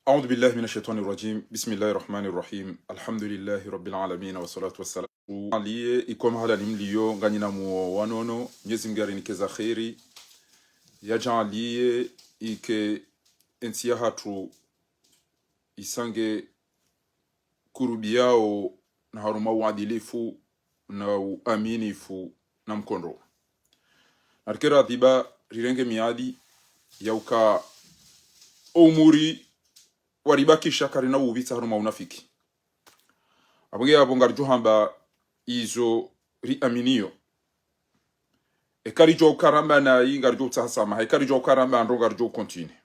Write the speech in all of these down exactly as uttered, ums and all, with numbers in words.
أعوذ بالله من الشيطان الرجيم. بسم الله الرحمن الرحيم. الحمد لله رب العالمين والصلاة والسلام. Yadjaanliye iko mahala ni mliyo, nganyina muo wa nono, Mnyezi Mngu yarinike za kheri, yadjaanliye ike entsi yahatru isange kurubiyao na harumwa uadilifu na uaminifu na mkondo. Na rike radhiba rirenge miadi ya uka omuri waribakisha karina uvitsa harumwa unafiki. Apvo nge apvo ngaridjo hamba izo riaminiyo. Eka ridjo ukaramba nayi ngaridjo utsaha samaha. Eka ridjo ukaramba ndro ngaridjo ucontinuer.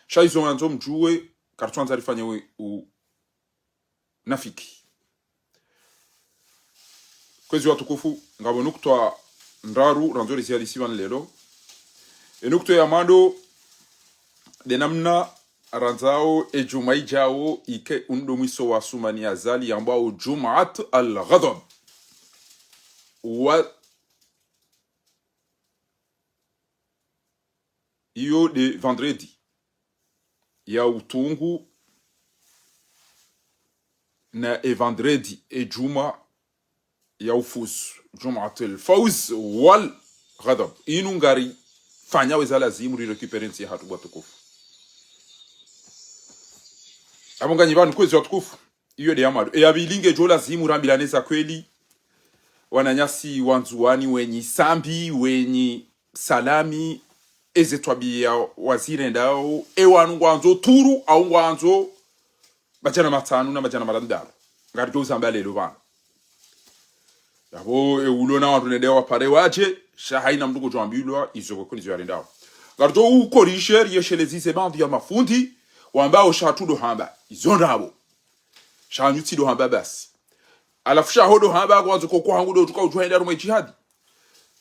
Sha izo ngandzo mdjuwe, karitswandza rifanye u-, unafiki. Kwezi watukufu, ngapvo nukutwa ndraru randzo rizihadisi pvanu leo. E nukutwa ya mwando, nde namna randzao e djumwa idjao ike undo mwiso wa Assoumani Azali yambwao Djum'at al-Ghadhab. Wa iyo nde vendredi ya utungu, na e vendredi e djumwa ya ufuzu, Djum'at al-Fawz wal-Ghadhab. Inu ngarifanyao eza lazimu rirécupérer ntsi yahatru watukufu. Apvo nganyi pvanu kwezi watukufu. Iyo nde ya mwando. E ya pvili ngedjo lazimu rambilane za kweli. Wananyasi wa Ndzuwani, wenyi Sambi, wenyi Salami, eze twabiya wazirendao, e wanu ngwandzo turu, au ngwandzo madjana matsanu na madjana mararu. Ngaridjo uzamba leo pvanu. Yapvo, e ulo na wandru nende wapare wadje, sha haina mndru ngodjo ambilwa, izo kwekwe ndizo yarendao. Ngaridjo ukorishe, riyeshelezi ze baadhwi ya mafundi, wambao sha tsi ndo hamba, izo ndrabo. Sha nyu tsi ndo hamba basi. Halafu sha ho ndo hamba, kwandzo koko hangu ndo utuka udjo henda harumwa e djihadi.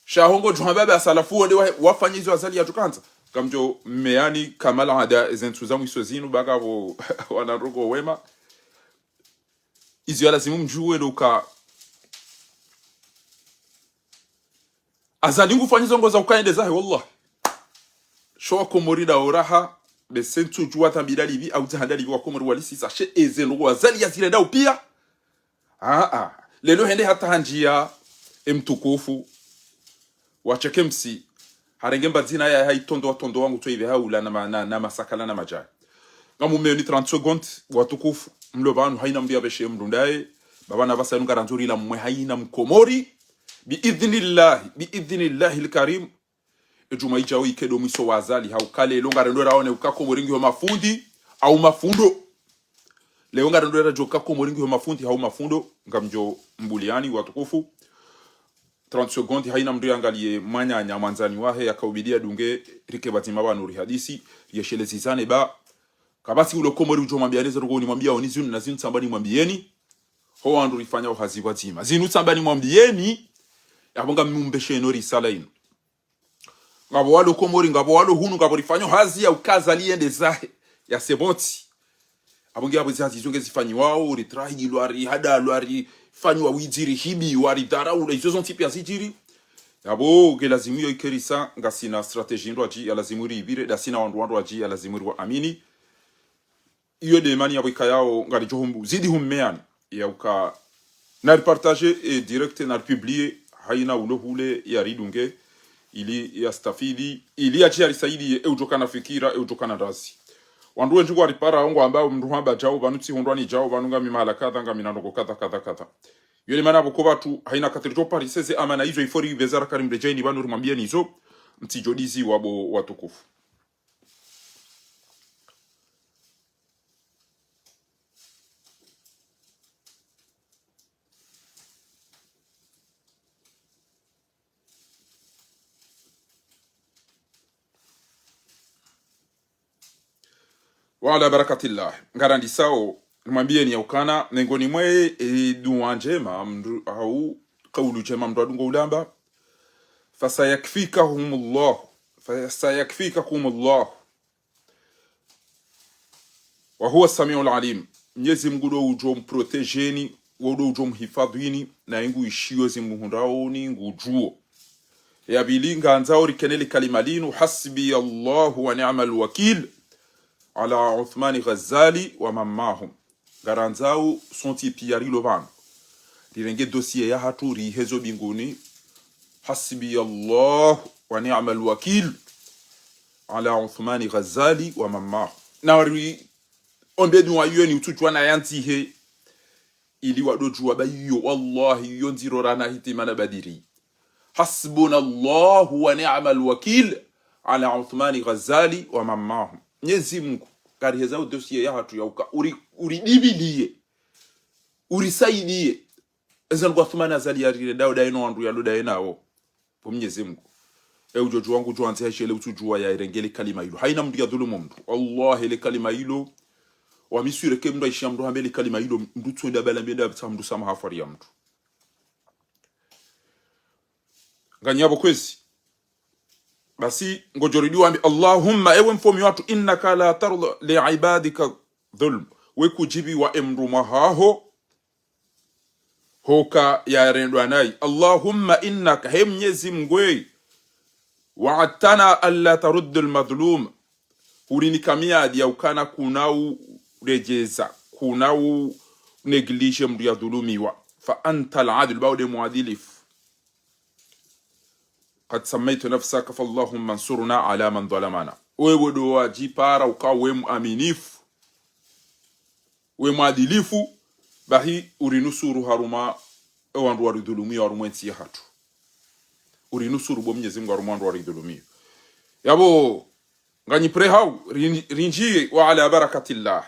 Sha ho ngodjo hamba basi, halafu wende wa-, wafanye izo Azali yatsukandza. Ngamdjo meyani kama laada, eze ntsu za mwiso zinu, baka pvo wana ndrongoo wema. Izo ya lazimu mdjuwe ndo uka Azali ngufanyizo ngoza uka yende zahe, wallah. Sho wakomori nda oraha, bese ntsudjuwa thambi ndalipvi, au tsaha ndalipvi wakomori walisisa, she eze ndrongoo Azali yazirendao pia. Aa, leo hende hata handjiya e mtukufu wa Cheikh Msi, harenge mbadzina ya hayi tondowa tondowa ngutso ipve haula na ma-, na, na masakala na madjaya. Ngamumeyoni trente secondes, watukufu, mlo pvanu, haina mndru yapveshe mndru ndaye, baba na pvasa inu ngarandzo rila mwe haina mkomori, bi idhnillahi, bi idhnillahi al-karim, e djumwa idjao ike ndo mwiso wa Azali, hauka leo ngarendo raone uka Komori ngiyo mafundi, au mafundo. Leo ngarendo radjo ka Komori ngiyo mafundi, hau mafundo, ngamdjo mbuliani, watukufu. Trente secondes, haina mndru yangaliye mwananya mwandzani wahe, yakaubidi yadunge, rike pvadzima pvanu rihadisi, riyeshelezizane ba. Kapvatsi ulo Komori udjo mwambiya neze ndrongoo nimwambiyaoni zinu na zinu tsamba nimwambiyeni. Ho wandru rifanyao hazi pvadzima. Zinu tsamba nimwambiyeni, yapvo ngamnumbeshe eno risala inu. Ngapvo walo Komori, ngapvo walo hunu, ngapvo rifanyao hazi ya uka Azali yende zahe, ya sebonti. Apvo nge apvo ezi hazi izo nge zifanyiwao, ritrahilwa, rihadalwa, rifanyiwa widzi, rihibiwa, ridharaulwa, izo zontsi pia zidjiri. Yapvo nge lazimu iyo ike risa, ngasina stratégie ndrwadji, ya lazimu riipvire, ndasina wandru wandrwadji, ya lazimu riwaamini. Iyo nde mana yapvo ikayao ngaridjo humbu, zidi hummeyani, ya uka, na ripartage, e direct, na ripublie, haina ulo hule, yaridunge, ili yastafidi, ili yadje yarisaidiye, e udjo kana fikira, e udjo kana ndazi. Wandru wendji ngwaripara, ngwamba, mndru hamba djau, pvanu tsihundrwa ni djau, pvanu ngami mahala kadha, ngami na ndrongoo kadha, kadha, kadha. Iyo nde mana yapvo ko pvatsu, haina wakati ridjo parise ze amana izo, il faut ripveze rakari mredjeyi ni pvanu rimwambiyeni izo, mtsidjo diziwa bo watukufu. Wa ala barakatillah. Ngarandisao, nimwambiyeni ya ukana, mengoni mwe, e, dua ndjema, mndru, hau, kaulu ndjema mndru adungo ulamba. فسيكفيكهم الله. فسيكفيككم الله. وهو السميع العليم. Mnyezi Mngu ndo udjo mprotégéni, wo ndo udjo mhifadhwini, na ingu ishiyo zimuhundraoni ngudjuo. Ya pvili ngandzao rikene le kalima linu, حسبي الله ونعم الوكيل. ala Uthmani Ghazali wa man maahum. Ngarandzao sontsi piya rilo pvanu, rirenge dossier yahatru rihezo binguni. حسبي الله ونعم الوكيل على عثمان غزالي ومن معه. Na wari ombe dua iyo ni utsudjuwa na yandzihe, ili wadodjuwa ba iyo, wallahi, iyo ndziro rana hitima na badiri. حسبنا الله ونعم الوكيل على عثمان غزالي ومن معه. Mnyezi Mungu, ngarihezao dossier yahatru ya uka, uri, uridibiliye, urisaidiye. Eza nungu Athumani Azali yarire dawo daye no wandru yalo daye nawo. Bo Mnyezi Mungu, e udjodjuwa ngudjo wandzi hayishe le utsudjuwa ya irenge le kalima ilo. Hayina mndru ya dhulumu mndru. Wallahi, le kalima ilo, wamiswire ke mndru hayishiya mndru hambe le kalima ilo, mndru tsu enda bala mbi enda tsa mndru samaha fwari ya mndru. Nganyi yapvo kwezi. Basi, ngodjo ridi wambe, اللهم, ewe mfomi watru, إنك لا ترضى لعبادك الظلم. We kudjibiwa e mndru mwahaho, hoka yarendwa nayi. اللهم إنك, he Mnyezi Mungu we, وعدتنا ألا ترد المظلوم. Hurinika miadi ya ukana kuna uredjeza, kuna u négligé mndru ya dhulumiwa. فأنت العدل, ba we nde mwadilifu. قد سميت نفسك فاللهم انصرنا على من ظلمنا. Wewe ndo wadjipara uka we mwaminifu, we mwadilifu, bahi urinusuru harumwa e wandru waridhulumiyo harumwa entsi yahatru. Urinusuru bo Mnyezi Mungu harumwa wandru waridhulumiyo. Yapvo, nganyi prêt hau, rin-, rindjiye وعلى بركة الله.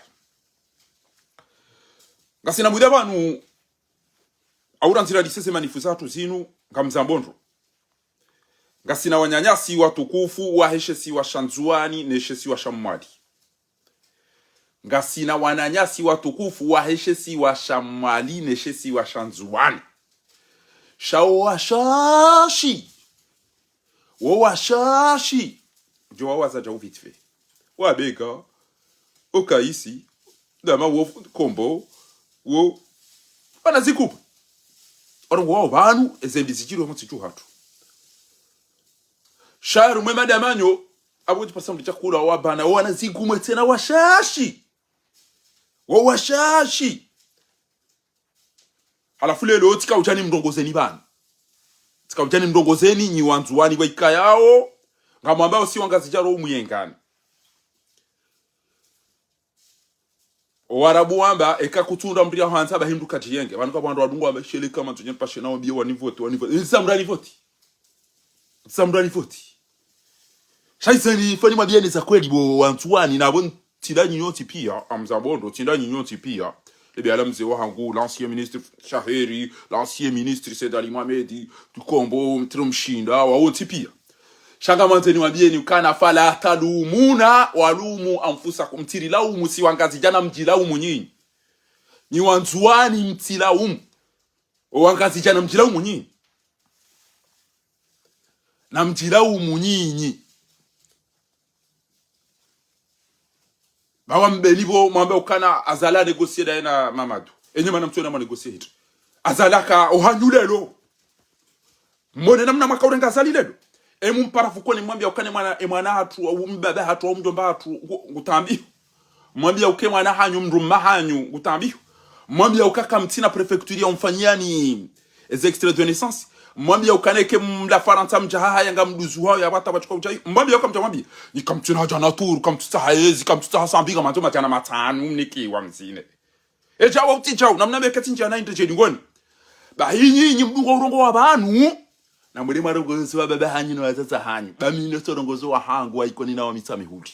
Ngasina muda pvanu, au randzira lisese manifu zatru zinu, ngamzambo ndro. Ngasina wananyasi watukufu wahe she isiwa sha Ndzuwani ne she isiwa sha Mwali. Ngasina wananyasi watukufu wahe she isiwa sha Mwali ne she isiwa sha Ndzuwani. Sha wo washashi. Wo washashi. Djo wawaza dja uvite fait. Wabega, o Kaisi, Dama, wo Kombo, wo wana zikuba. Warongowa wo pvanu, ezembi zidjiri wo mutsi tu hatru. Sha harumwa e madamanyo, apvo tsi pasa mndru tsa kula wa bana, wo wana zigumwe tsena washashi. Wo washashi. Halafu leo tsika udja nimrongozeni pvanu. Tsika udja nimrongozeni nyi wandzuwani pvwa ikayao. Ngamwambao si wangazidja ro umuyengani. O Warabu wamba, eka kutsundra mndru ya hwandza ba hindru kadjiyenge. Pvanu kapvwa wandru wadungu wamba, shele ka mandzo nyeni pashe na wambiye wanivoti, wanivoti. Ntsi sa mndru anivoti. Ntsi sa mndru anivoti. Sha yizeni, fo nimwambiyeni za kweli bo wandzuwani, na bo ntsi nda nyinyi wontsi piya, Hamza Bondo, ntsi nda nyinyi wontsi piya. Ebe ala mze wahangu, l'ancien ministre Shaheri, l'ancien ministre Said Ali Mohamed, Tukombo, Mtro Mshinda, wawontsi piya. Sha ngamandzo niwambiyeni ukana فلا تلومون ولوموا أنفسكم. Mtsirilaumu si wangazidja na mdjilaumu nyinyi. Nyi wandzuwani mtsilaumu. O wangazidja na mdjilaumu nyinyi. Na mdjilaumu nyinyi. Ba wambeni bo, mwambe ukana Azali a négocié daye na Mamadou. Enyi mana mtsiona mwa négocié hitri. Azali aka ohanyu lelo. Mwone namna mwaka urenga Azali lelo. E mumpara fukoni mwambia ukana e mwana, e mwana hatru, au mbaba hatru, au mdjomba hatru, ngu-, ngutambiho. Mwambia uke mwana hanyu, mdrume hanyu, ngutambiho. Mwambia uka kamtsina préfecture ya umfanyani eze extrait de naissance. Mwambia ukana eke mla Farantsa mdja hahaya ngamduzuhao ya pvata pvatsuka udjayi. Mwambia uka mdja mwambia. Nyi kamtsina hadja na turu, kamtsutsaha yezi, kamtsutsaha sambi, kamandzo madjana matsanu, mnikiwa mzine. Edjawo utsi djawo, namna meketsi ndjia na indre djeli ngoni. Ba hinyi, nyi mdungo urongowa pvanu. Na mwele mwarongozo wa baba hanyu no wazaza hanyu. Ba mi nitsorongozo wahangu wa Ikoni no wa Mitsamihuli.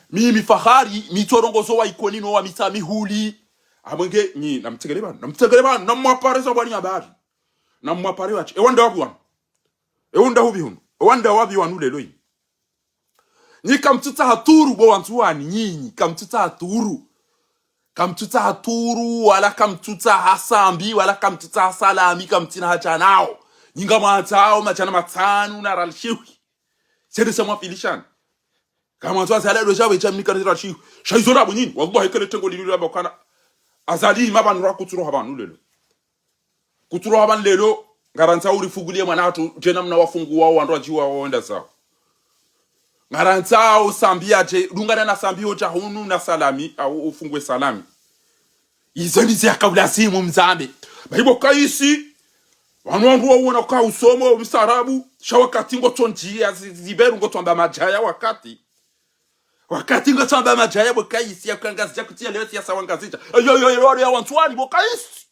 Mimi Fahari, mitsorongozo wa Ikoni no wa Mitsamihuli. Amwenge, nyi, namtengele pvanu, namtengele pvanu, namwapare za bwani habari. Namwapare wache. Ewa nda wapvi wanu. Ewa nda hupvi hunu. Ewa nda wapvi wanu lelo yi. Nyi kamtsutsaha turu bo wandzuwani, nyinyi, kamtsutsaha turu. Kamtsutsaha turu, wala kamtsutsaha sambi, wala kamtsutsaha salami, kamtsina hadja nao. Nyi ngamwandzao madjana matsanu na ralishiwi. Sede sa mwafilishani. Kamwandzo Azali alo djawe djamnika na ralishiwi. Sha izo ndrabo nyinyi, wallahi kele tengo lilo lamba ukana Azali mapvanu ra kutsuroha pvanu lelo. Kutsuroha pvanu lelo, ngarandzao urifungulie mwana hatru, djena mna wafunguwa wandru wadjiwa wawenda zao. Ngarandzao Sambi yadje, dungana na Sambi yodja hunu na Salami, au ufungwe Salami. Izo ndizo yakaulazimu mzambe. Bahi bo Kaisi, wanu wandru wawona uka usomo, mstaarabu, sha wakati ngotsondjia, zi-, ziberu ngotsoamba madjaya wakati. Wakati ngotsamba madjaya bo Kaisi, yaka Ngazidja kutsi yelewe siasa wa Ngazidja. Yo, yo, yo, yo, ya Wandzuani bo Kaisi.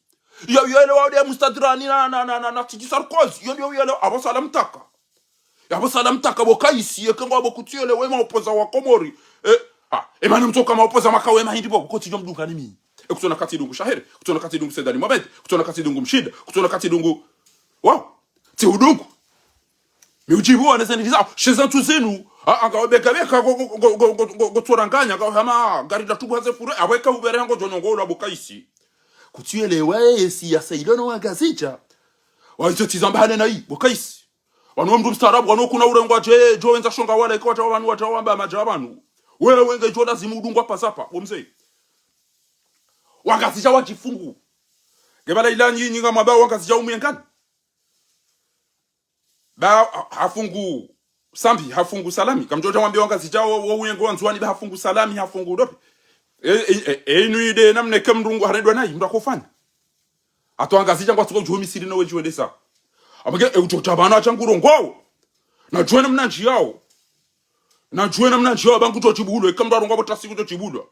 Yo, yo, yo, yo, ya Mstadjirani na, na, na, na, na Titi Sarkozy. Yo, yo, yo, yo, abo sala mtaka. Abo sala mtaka bo Kaisi, yeka ngwabo kutsi yelewe maopoza wa Komori. Eh, ah, emana mtsoka maopoza makawe mahindri bo, kotsi djo mdunga ni mi. E kutsona katsi dungu Shahere, kutsona katsi dungu Said Ali Mohamed, kutsona katsi dungu Mshida, kutsona katsi dungu. Wow. Tsi udungu. Mi udjibu wana zeni zao, sheza ntsu zinu, a, anga obeka beka go, go, go, tsoranganya, anga hama, gari la tubu haze fure, aweka ubere hango djo nongo la bo Kaisi. Kutsi yelewa ye siasa ilo no wa Ngazidja. Wa izo tsi zamba hane na yi, bo Kaisi. Wanu mndru mstaarabu, wanu kuna urengwa dje, djo wendza shonga wala, iko wadja wanu, wadja wamba madja wanu. Wewe nge djo lazimu udungwa pasapa, bo mze. Wa Ngazidja wadjifungu. Ngebala ila nyi, nyi ngamwamba wa Ngazidja umwengani. Ba, ha-, hafungu Sambi, hafungu Salami. Kamdjodja mwambe wa Ngazidja wo, wo uyengo Wandzuani ba hafungu Salami, hafungu dopi. E, e, e, e, inu ide namna eke mndru ngu harendwa nayi, mndru akofanya. Ato wa Ngazidja ngwatsuka udjuhu misiri no wedji wendesa. Amage, e udjodja bana achanguro ngwao. Na djuwe namna ndji yao. Na djuwe namna ndji yao, ba ngudjo djibulwa, eka mndru arongoa bo tasi ngudjo djibulwa.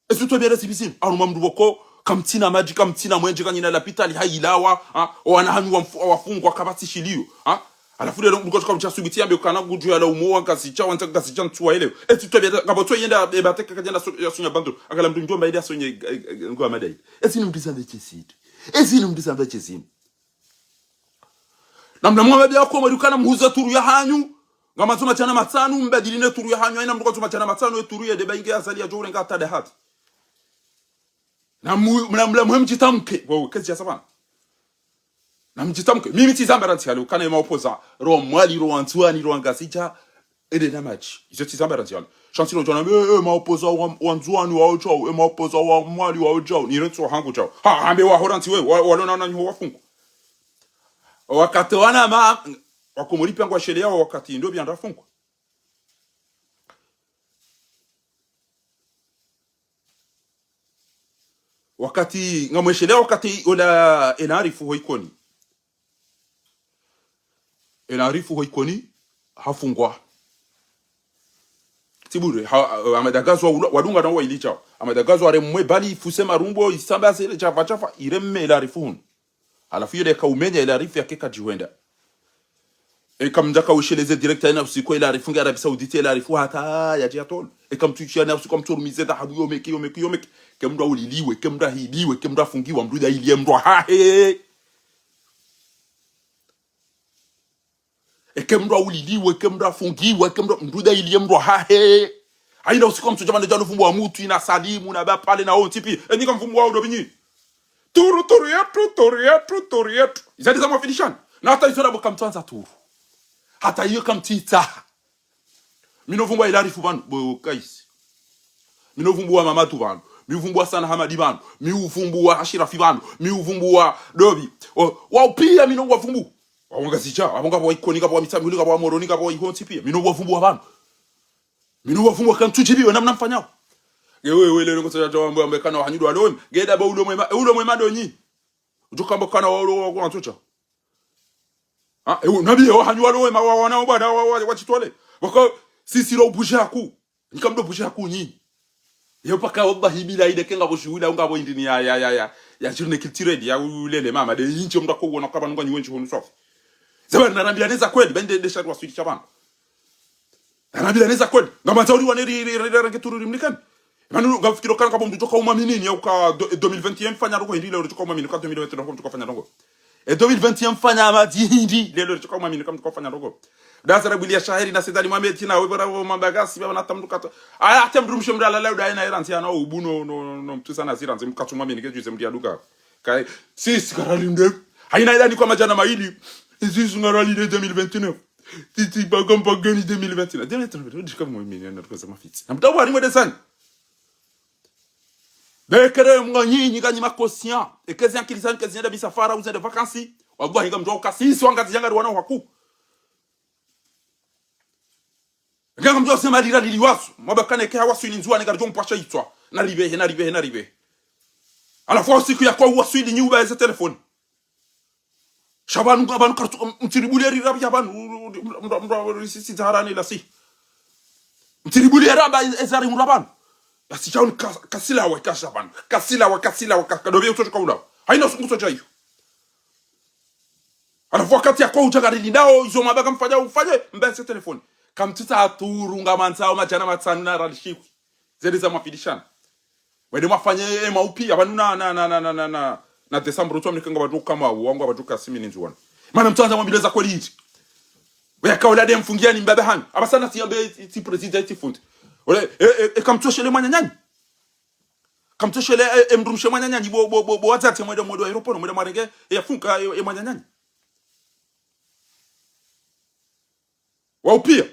Ezi utwabia zibi zinu. Harumwa mndru boko, kamtsina madji, kamtsina mwenje, kanyina lapitali, hayilawa, ha? Owana hanyu wamfu-, wafungwa, kapvatsi shilio, ha? Halafu leo, mndru kotsuka mdja subiti yambe kana ngudjo yalaumu wa Ngazidja, wandza Ngazidja ntsu wa yelewe. Ezi utwabia, ngapvo tsu yenda, eba teka kadjenda so-, ya sunya bandru. Akala mndru ndjomba ile ya sonye, eh, eh, ngwa madai. Ezi ni mndru zamba dje zinu. Ezi ni mndru zamba dje zinu. Na mna mwamba bia Komori ukana muhuza turu ya hanyu. Ngamwandzo madjana matsanu, mbadili ne turu ya hanyu. Haina mndru kwandzo madjana matsanu, ye turu ye deba inge Azali yadjo urenga hata dahati. Na mu-, mna, mna mwe mdjitamke. Wewe, kezi ya sabana. Na mdjitamke. Mimi tsi zamba rantsi hale, ukana ye maopoza. Ro Mwali, ro Wandzuani, ro Wangazidja. Ede na madji. Izo tsi zamba rantsi hale. Sha ntsi no djona, eh, eh, maopoza wa, Wandzuani wao djao, eh, maopoza wa Mwali wao djao. Ni rentsi wa hangu djao. Ha, hambe wa ho rantsi we, wa, walona na nyiho wafungu. Wakati wana ma, wakomori pia ngwashelea wakati ndo bianda fungwa. Wakati, ngamweshelea wakati ola Enarifu ho Ikoni. Enarifu ho Ikoni, hafungwa. Tsi bure, ha, Amadagazwa ulo, wadunga na waili djao. Amadagazwa haremwe bali ifuse marumbo, isamba zele, djava, djava, ireme Enarifu hunu. Halafu yele kaumenya Enarifu yake kadjihwenda. Eka mndru aka usheleze direct haina usiku Enarifu nge Arabie Saoudite Enarifu hata yadje yatolo. Eka mndru ishiya haina usiku mndru arumize dhahabu yomeke, yomeke, yomeke. Ke mndru auliliwe, ke mndru ahiliwe, ke mndru afungiwa, mndru dahiliye mndru hahe. Eke mndru auliliwe, eke mndru afungiwe, eke mndru, mndru dahiliye mndru hahe. Haina usiku mndru djamane djanu fumbo wa mutru, ina Salimu, na Bapale, na wontsi pia. Enyi ka mfumbo wa udo binyi. Turu, turu yetru, turu yetru, turu yetru. Izadi za mwafilishani. Na hata izo na bo kamtsandza turu. Hata iyo kamtsitsaha. Mi no vumbua Enarifu pvanu, bo Kaisi. Mi no vumbua Mamadu pvanu. Mi uvumbua Sana Hamadi pvanu. Mi uvumbua Ashirafi pvanu. Mi uvumbua Dobi. O, wao pia mi no wavumbu. Wao Ngazidja, wao ngapvo wa Ikoni, ngapvo wa Mitsamihuli, ngapvo wa Moroni, ngapvo wa ihontsi pia. Mi no wavumbua pvanu. Mi no wavumbua kamtsudjibiwa namna mfanyao. Nge wewe leo ngotsaha djao wambe, wambe kana wa hanyu ndo walo wema. Nge daba ulo mwema, e ulo mwema ndo nyi. Udjo kamba kana wa ulo wa, wa, wa, Ha? E, u-, nabi, o hanyu walo wema wa, wana, o bwana, wa, wa, wa tshitwale. Wako, sisi lo bouger haku. Nika mdo bouger haku nyi. Yo paka wallahi billahi de ke ngapvo shuhuli, ngapvo indrini ya, ya, ya, ya, ya journée culturelle, ya ulele mama, de yindji mdo ko wona kaba nunga nyi wendji honu swafi. Zaba narambiane za kweli, bende de shatru waswili shabana. Narambiane za kweli. Ngamandza uri wane ri, ri, ri, ri, range turu rimlikani. Manu ngamfikiri kana kaba mndru djoka umwamini ni ya uka do-, deux mille vingt et un fanya ndrongo hindri leo djoka umwamini ka deux mille vingt-trois mndru djoka fanya ndrongo. E deux mille vingt et un fanya madji hindri leo djoka umwamini ka mndru djoka fanya ndrongo. Daza rabwili ya shaheri na Said Ali Mohamed na we bora wo mambagasi baba na tamdu kato. Aya, hata mndru mshe mndru alala uda ena eranzi ana ubu no, no, no, no, mtrusa na ziranzi mkatsu mwamini ke juze mndru ya duka. Kai, sisi ngaralinde. Haina ila ni kwa madjana mayili. Sisi ngaralinde deux mille vingt-neuf. Titi bagamba gani deux mille vingt-neuf. Deux mille vingt-neuf, dika mwamini na kwa za mafitsi. Na mtawa ni mwede sana. Bekere mnga nyinyi nganyi ma conscient. Eke zi ankili zanyu ke zinyenda misafara, uzende vacances. Wallahi ngamdjo uka sisi wa Ngazidja ngari wana waku. Nganga mdjo sema lira lili wasu, mwamba kana eka hawaswili Ndzuwani ngaridjo mpvasha itswa. Naribehe, naribehe, naribehe. Halafu usiku yakao uwaswili nyi ubaye ze telefoni. Sha pvanu, pvanu kartu, mtsiribule rira pvia pvanu, mdru, mdru, mdru, risisi zaharani lasi. Mtsiribule ramba ezari mdru pvanu. Yasi shauni ka-, kasilawa kasha pvanu. Kasilawa, kasilawa, ka-, kadopvi utsotsha kaulawa. Haina usunguso dja iyo. Halafu wakati yakao udja ngarilindao, izo mwamba kamfanya ufanye, mbaye ze telefoni. Kamtsitsa aturu ngamandzao madjana matsanu na rali shikwi. Zeri za mwafidishana. Mwende mwafanye ema upia, pvanu na, na, na décembre, utso mnikanga pvadjo kama uwangu, pvadjo kasimi ni Ndzuwani. Mana mtsuandza mwambilwe za kweli iti. Weka ula de mfungiani mbaba hanyu. Apvasa na tsi yambe tsi président tsi fundi. Ole, e, e, e, kamtsoshele mwananyanyu. Kamtsoshele, e, e, mdrumshe mwananyanyu, bo, bo, bo, bo, wadzadze mwende mwendo wa aéroport, mwende mwarenge, e, yafunga, e, e, mwananyanyu. Wa upia.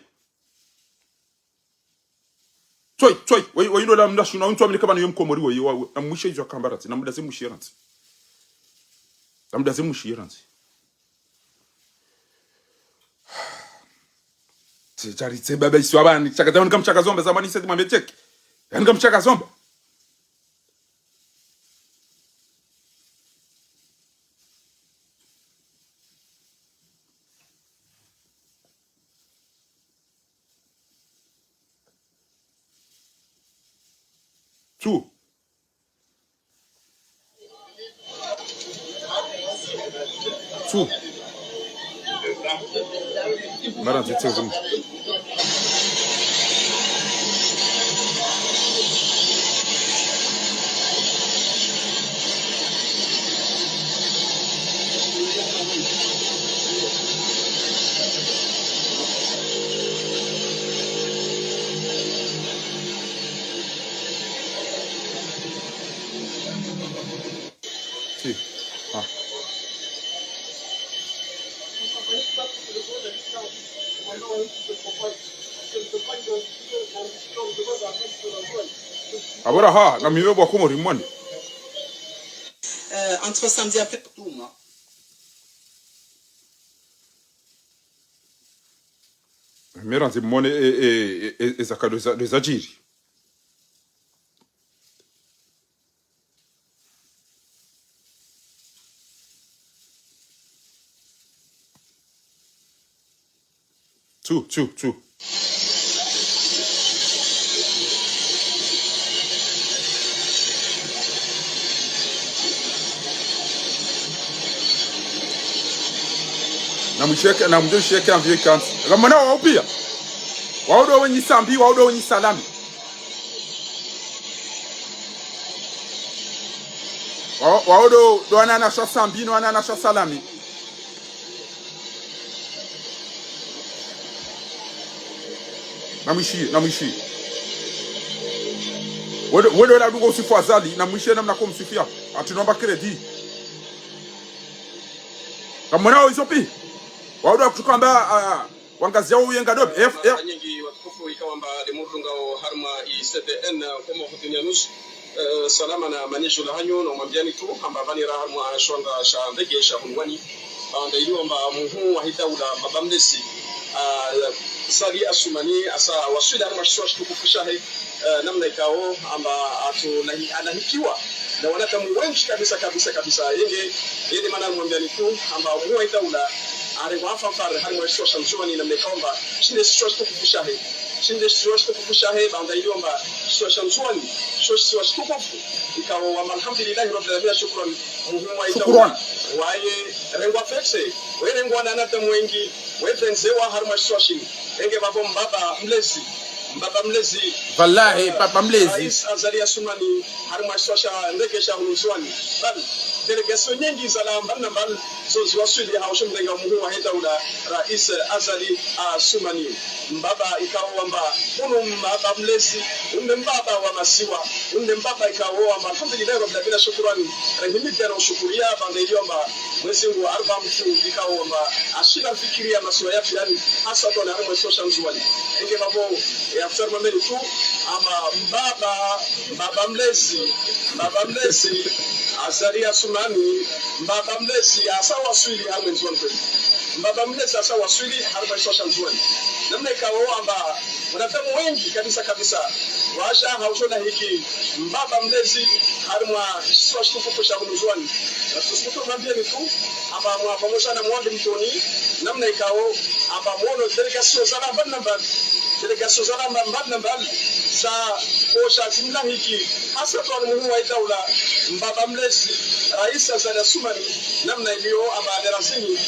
Tsoi, tsoi, wa, wa indo la mdashuna, untsu amilika pvanu yo mkomori wa, wa, wa, na mwishe izo kamba rantsi, na mdaze mwishe rantsi. Na mdaze mwishe rantsi. Tsi, tsari tse baba iso apvani, tsaka zamani kamshaka zomba, zamani seti mwambe cheki. Yani kamshaka zomba. Tsu. Tsu. Mara nzitse zimu. Si. Ah. Abora ha, na miwe bwa Komori mwani. Euh, entre samedi après. Mera nzi mwone e, e, e, e, e zakado za, de zadjiri. Tsu, tsu, tsu. Na msheke, na mdjo sheke anvie kantsi. Kamwona wao pia. Wao ndo wenyi Sambi, wao ndo wenyi Salami. Wao, wao ndo, ndo wananyasha Sambi, ndo wananyasha Salami. Na mwishi, na mwishi. Wende, wende na dungo usifu Azali, na mwishi na mnako msifia. Ati nomba crédit. Kamwona wao izo pi. Wao ndo kutukamba, ah, Wangazia uyenga dobi. F, F. Nyingi watukufu ikao amba limurunga o harumwa i C B N, komo hutunya nusu. Eh, salama na manyejo la hanyu, no mwambiani tu, amba pvani ra harumwa shonga sha ndege sha Ndzuwani. Amba iliyo amba muhuu wa hidaula baba mlezi. Ah, Azali Assoumani, asa waswili harumwa shisiwa shitukufu shahe. Eh, namna ikao amba atu lahi-, alahikiwa na wanadamu wendji kabisa, kabisa, kabisa. Yenge, yende mana mwambiani tu, amba muhuu wa hidaula, arengwa ha fanfare, harumwa shisiwa sha Ndzuwani, namna ikao amba, shinde shisiwa shitukufu shahe. Shinde shisiwa shitukufu shahe, baanda iliyo amba, shisiwa sha Ndzuwani, sho shisiwa shitukufu. Ikao amba, alhamdulillahi rabbil alamin, shukran, muhuu wa hidaula. Shukran. Waye, rengwa fete, waye rengwa na wanadamu wendji, wepvendzewa harumwa shisiwa shini. Enge pvapvo mbaba mlezi. Mbaba mlezi. Wallahi, eh, baba mlezi. Rais Azali Assoumani, harumwa shisiwa sha ndege sha hunu Ndzuwani. Bali, délégation nyendji zalawa mbali na mbali, zo ziwaswili ha usho mrenga muhuu wa hidaula, Rais Azali Assoumani. Mbaba ikao amba, unu mbaba mlezi, unde mbaba wa masiwa, unde mbaba ikao amba, alhamdulillahi rabbil alamin, shukurani, rehimidia na ushukuria, baanda iliyo amba, Mwezi Mungu arba mtu ikao amba ashinda mfikiria masiwa ya pviyani, hasa tona harumwa shisiwa sha Ndzuwani. Enge pvapvo, ya kutsari mameni tu, amba mbaba, mbaba mlezi, mbaba mlezi, Azali Assoumani, mbaba mlezi, asa waswili harumwa Ndzuwani kweli. Mbaba mlezi, asa waswili harumwa shisiwa sha Ndzuwani. Namna ikao amba wanadamu wengi kabisa kabisa waja ha udjo lahiki mbaba mlezi harimwa shisiwa shitukufu sha hunu Ndzuwani. Na tusukutu mwambieni tu amba mwa pvamoja na Mwali Mtoni, namna ikao amba mwono délégation za lamba na mbali, délégation za lamba mbali na mbali za koja zimlahiki, haswatan muhuu wa idaula, mbaba mlezi, Rais Azali Assoumani, namna ilio amba lera zini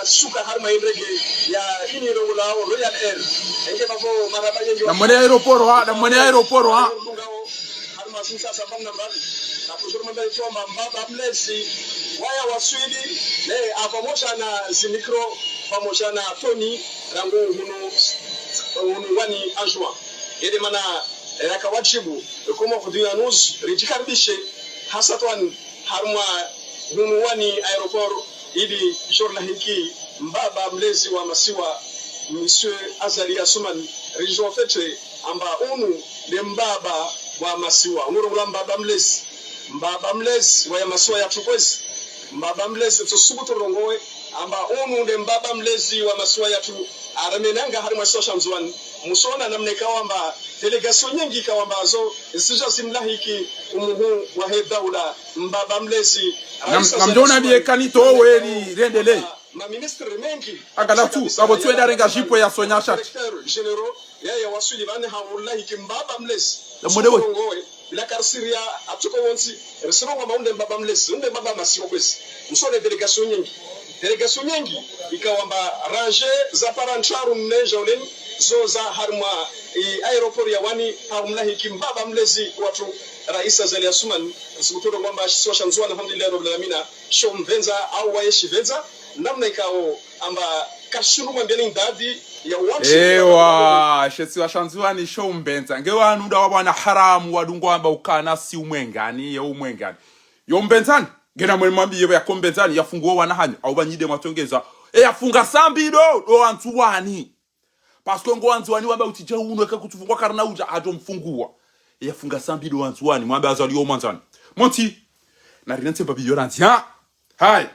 asuka harimwa indege ya ini irongolwao Royal Air. Enge pvapvo marahaba yengi. Na mwene aéroport, ha, na mwene aéroport, ha. Harimwa zintsa za mbali na mbali. Na kuzuru manda itso amba mbaba mlezi waya waswili, ne, a, pvamoja na zimikro, pvamoja na Tony, rangu hunu, hunu wani Anjouan. Yele mana, eh, yaka wadjibu, comme Khudhuya News, ridjikaribishe, haswatan harimwa hunu wani aéroport, ili djo lahiki mbaba mlezi wa masiwa, Monsieur Azali Assoumani, ridjo fete amba unu nde mbaba wa masiwa. Unu urongolwa mbaba mlezi. Mbaba mlezi waya masiwa yatru kwezi. Mbaba mlezi tsusubutu rongowe amba unu nde mbaba mlezi wa masiwa yatru, areme nanga harimwa shisiwa sha Ndzuwani. Musona namna ikao amba délégation nyengi ikao amba zo zija zimlahiki umuhuu wahe daula, mbaba mlezi. Ngam-, Rais Azali Assoumani, namna ikao amba maministre mengi. Angalia tu, ngapvo tsu enda renga jipo ya Sonia shati. Directeur généraux, yaya waswili pvanu ha ulahiki mbaba mlezi. Na mwene we. Tsurongowe, bila karisiria, atsuko wontsi, risiro ngwamba unu nde mbaba mlezi, unu nde mbaba masiwa kwezi. Musone délégation nyengi. Délégation nyengi, ikao amba rangée za para ntraru nne ja uleni, zo za harimwa, i, aéroport ya wani, ha umlahiki mbaba mlezi watru, Rais Azali Assoumani, risikutu rongowa amba shisiwa sha Ndzuwani, alhamdulillahi rabbil alamina, sho mpvendza, au waye shipvendza, namna ikao amba kashindru mwambiani ndadi ya wantru. Ewa, shisiwa sha Ndzuwani sho mpvendza. Nge wanu nda wa bwana haramu wadungo amba ukana si umwengani, ye umwengani. Yo mpvendzani, ngena mwene mwambiye yako mpvendzani, yafunguwa wana hanyu, au pvanyide mwatongeza. E yafunga sambi ndo, ndo Wandzuwani. Parce que ngo Wandzuwani wamba utsidja unu, eka kutsufungwa karina udja, adjo mfungua. E yafunga sambi ndo Wandzuwani, mwambe Azali yo mwandzani. Monti, na rinentse mbabi yo randzi, ha? Hai.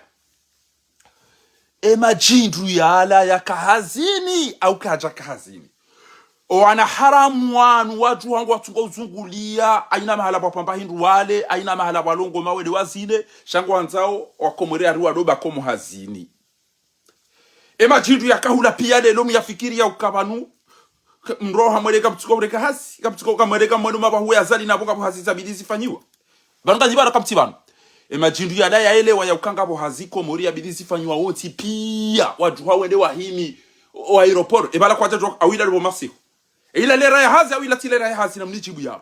E madjindru yala yaka hazini, au kadjaka hazini. O wana haramu wanu, wadru wangu watsunga uzungulia, haina mahala pvwa pvamba hindru wale, haina mahala pvwa longo mawede wazine, sha ngwandzao, wakomori ari wadoba komo hazini. E madjindru yakahula piya lelo muyafikiri ya uka pvanu, mroha mwele kapvutsiko ureka hazi, kapvutsiko kamwele kamwele mapvahu ya Azali napvo kapvo hazi zabidi zifanyiwa. Pvanu ngazipvala kapvutsi pvanu. E madjindru yala yaelewa ya uka ngapvo hazi Komori yabidi zifanyiwa wontsi piya, wadjuha wende wahimi, o aéroport. E pvala kwadja djuwa, awila libo masihu. E ila lera ya hazi, awila tsi lera ya hazi na mnidjibu yao.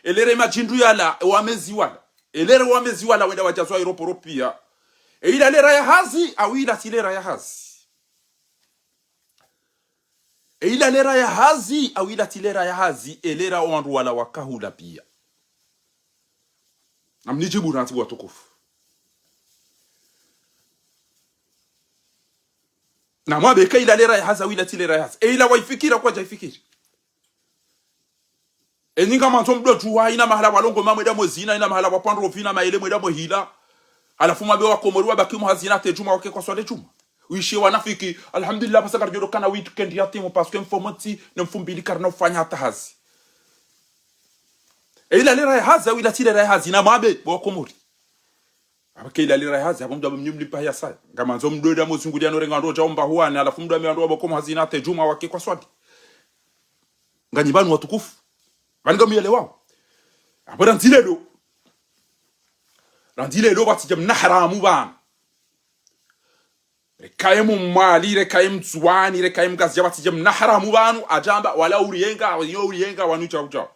E lera e madjindru yala, e wamezi wala. E lera wamezi wala wenda wadjazwa aéroport piya. E ila lera ya hazi, awila tsi lera ya hazi. E ila lera ya hazi, awila tsi lera ya hazi, e lera o wandru wala wakahula piya. Na mnidjibu nantsi watukufu. Na mwambe eka ila lera ya hazi, awila tsi lera ya hazi. E ila waifikira kwadja ifikiri. Enyi ngamandzo mdo djuwa, haina mahala pvwa longo mamweda mwezina, haina mahala pvwa pvandro vina maele mweda mwehila. Halafu mwambe wakomori wabaki muhazini hata edjumwa wake kwaswali edjumwa. Wishiye wanafiki, alhamdulillah, pvasa karidjo dokana weekend ya timu, parce que mfumontsi, ne mfumbili karina ufanya hata hazi. E ila lera ya hazi, awila tsi lera ya hazi, na mwambe, bo wakomori. Apvo ke ila lera ya hazi, apvo mdo amba mnyi mlipa ya saya. Ngamandzo mdo eda mozungulia no renga ndo dja umba huwani, halafu mdo amba ndo wabaki muhazini hata edjumwa wake kwaswali. Nganyi pvanu watukufu. Pvanu ngamuyelewao. Apvo randzi lelo. Randzi lelo pvatsidja mna haramu pvanu. Reka ye Mmwali, reka ye Mndzuwani, reka ye Mngazidja pvatsidja mna haramu pvanu, adjamba, wala uriyenga, yo uriyenga, wanu djau djau.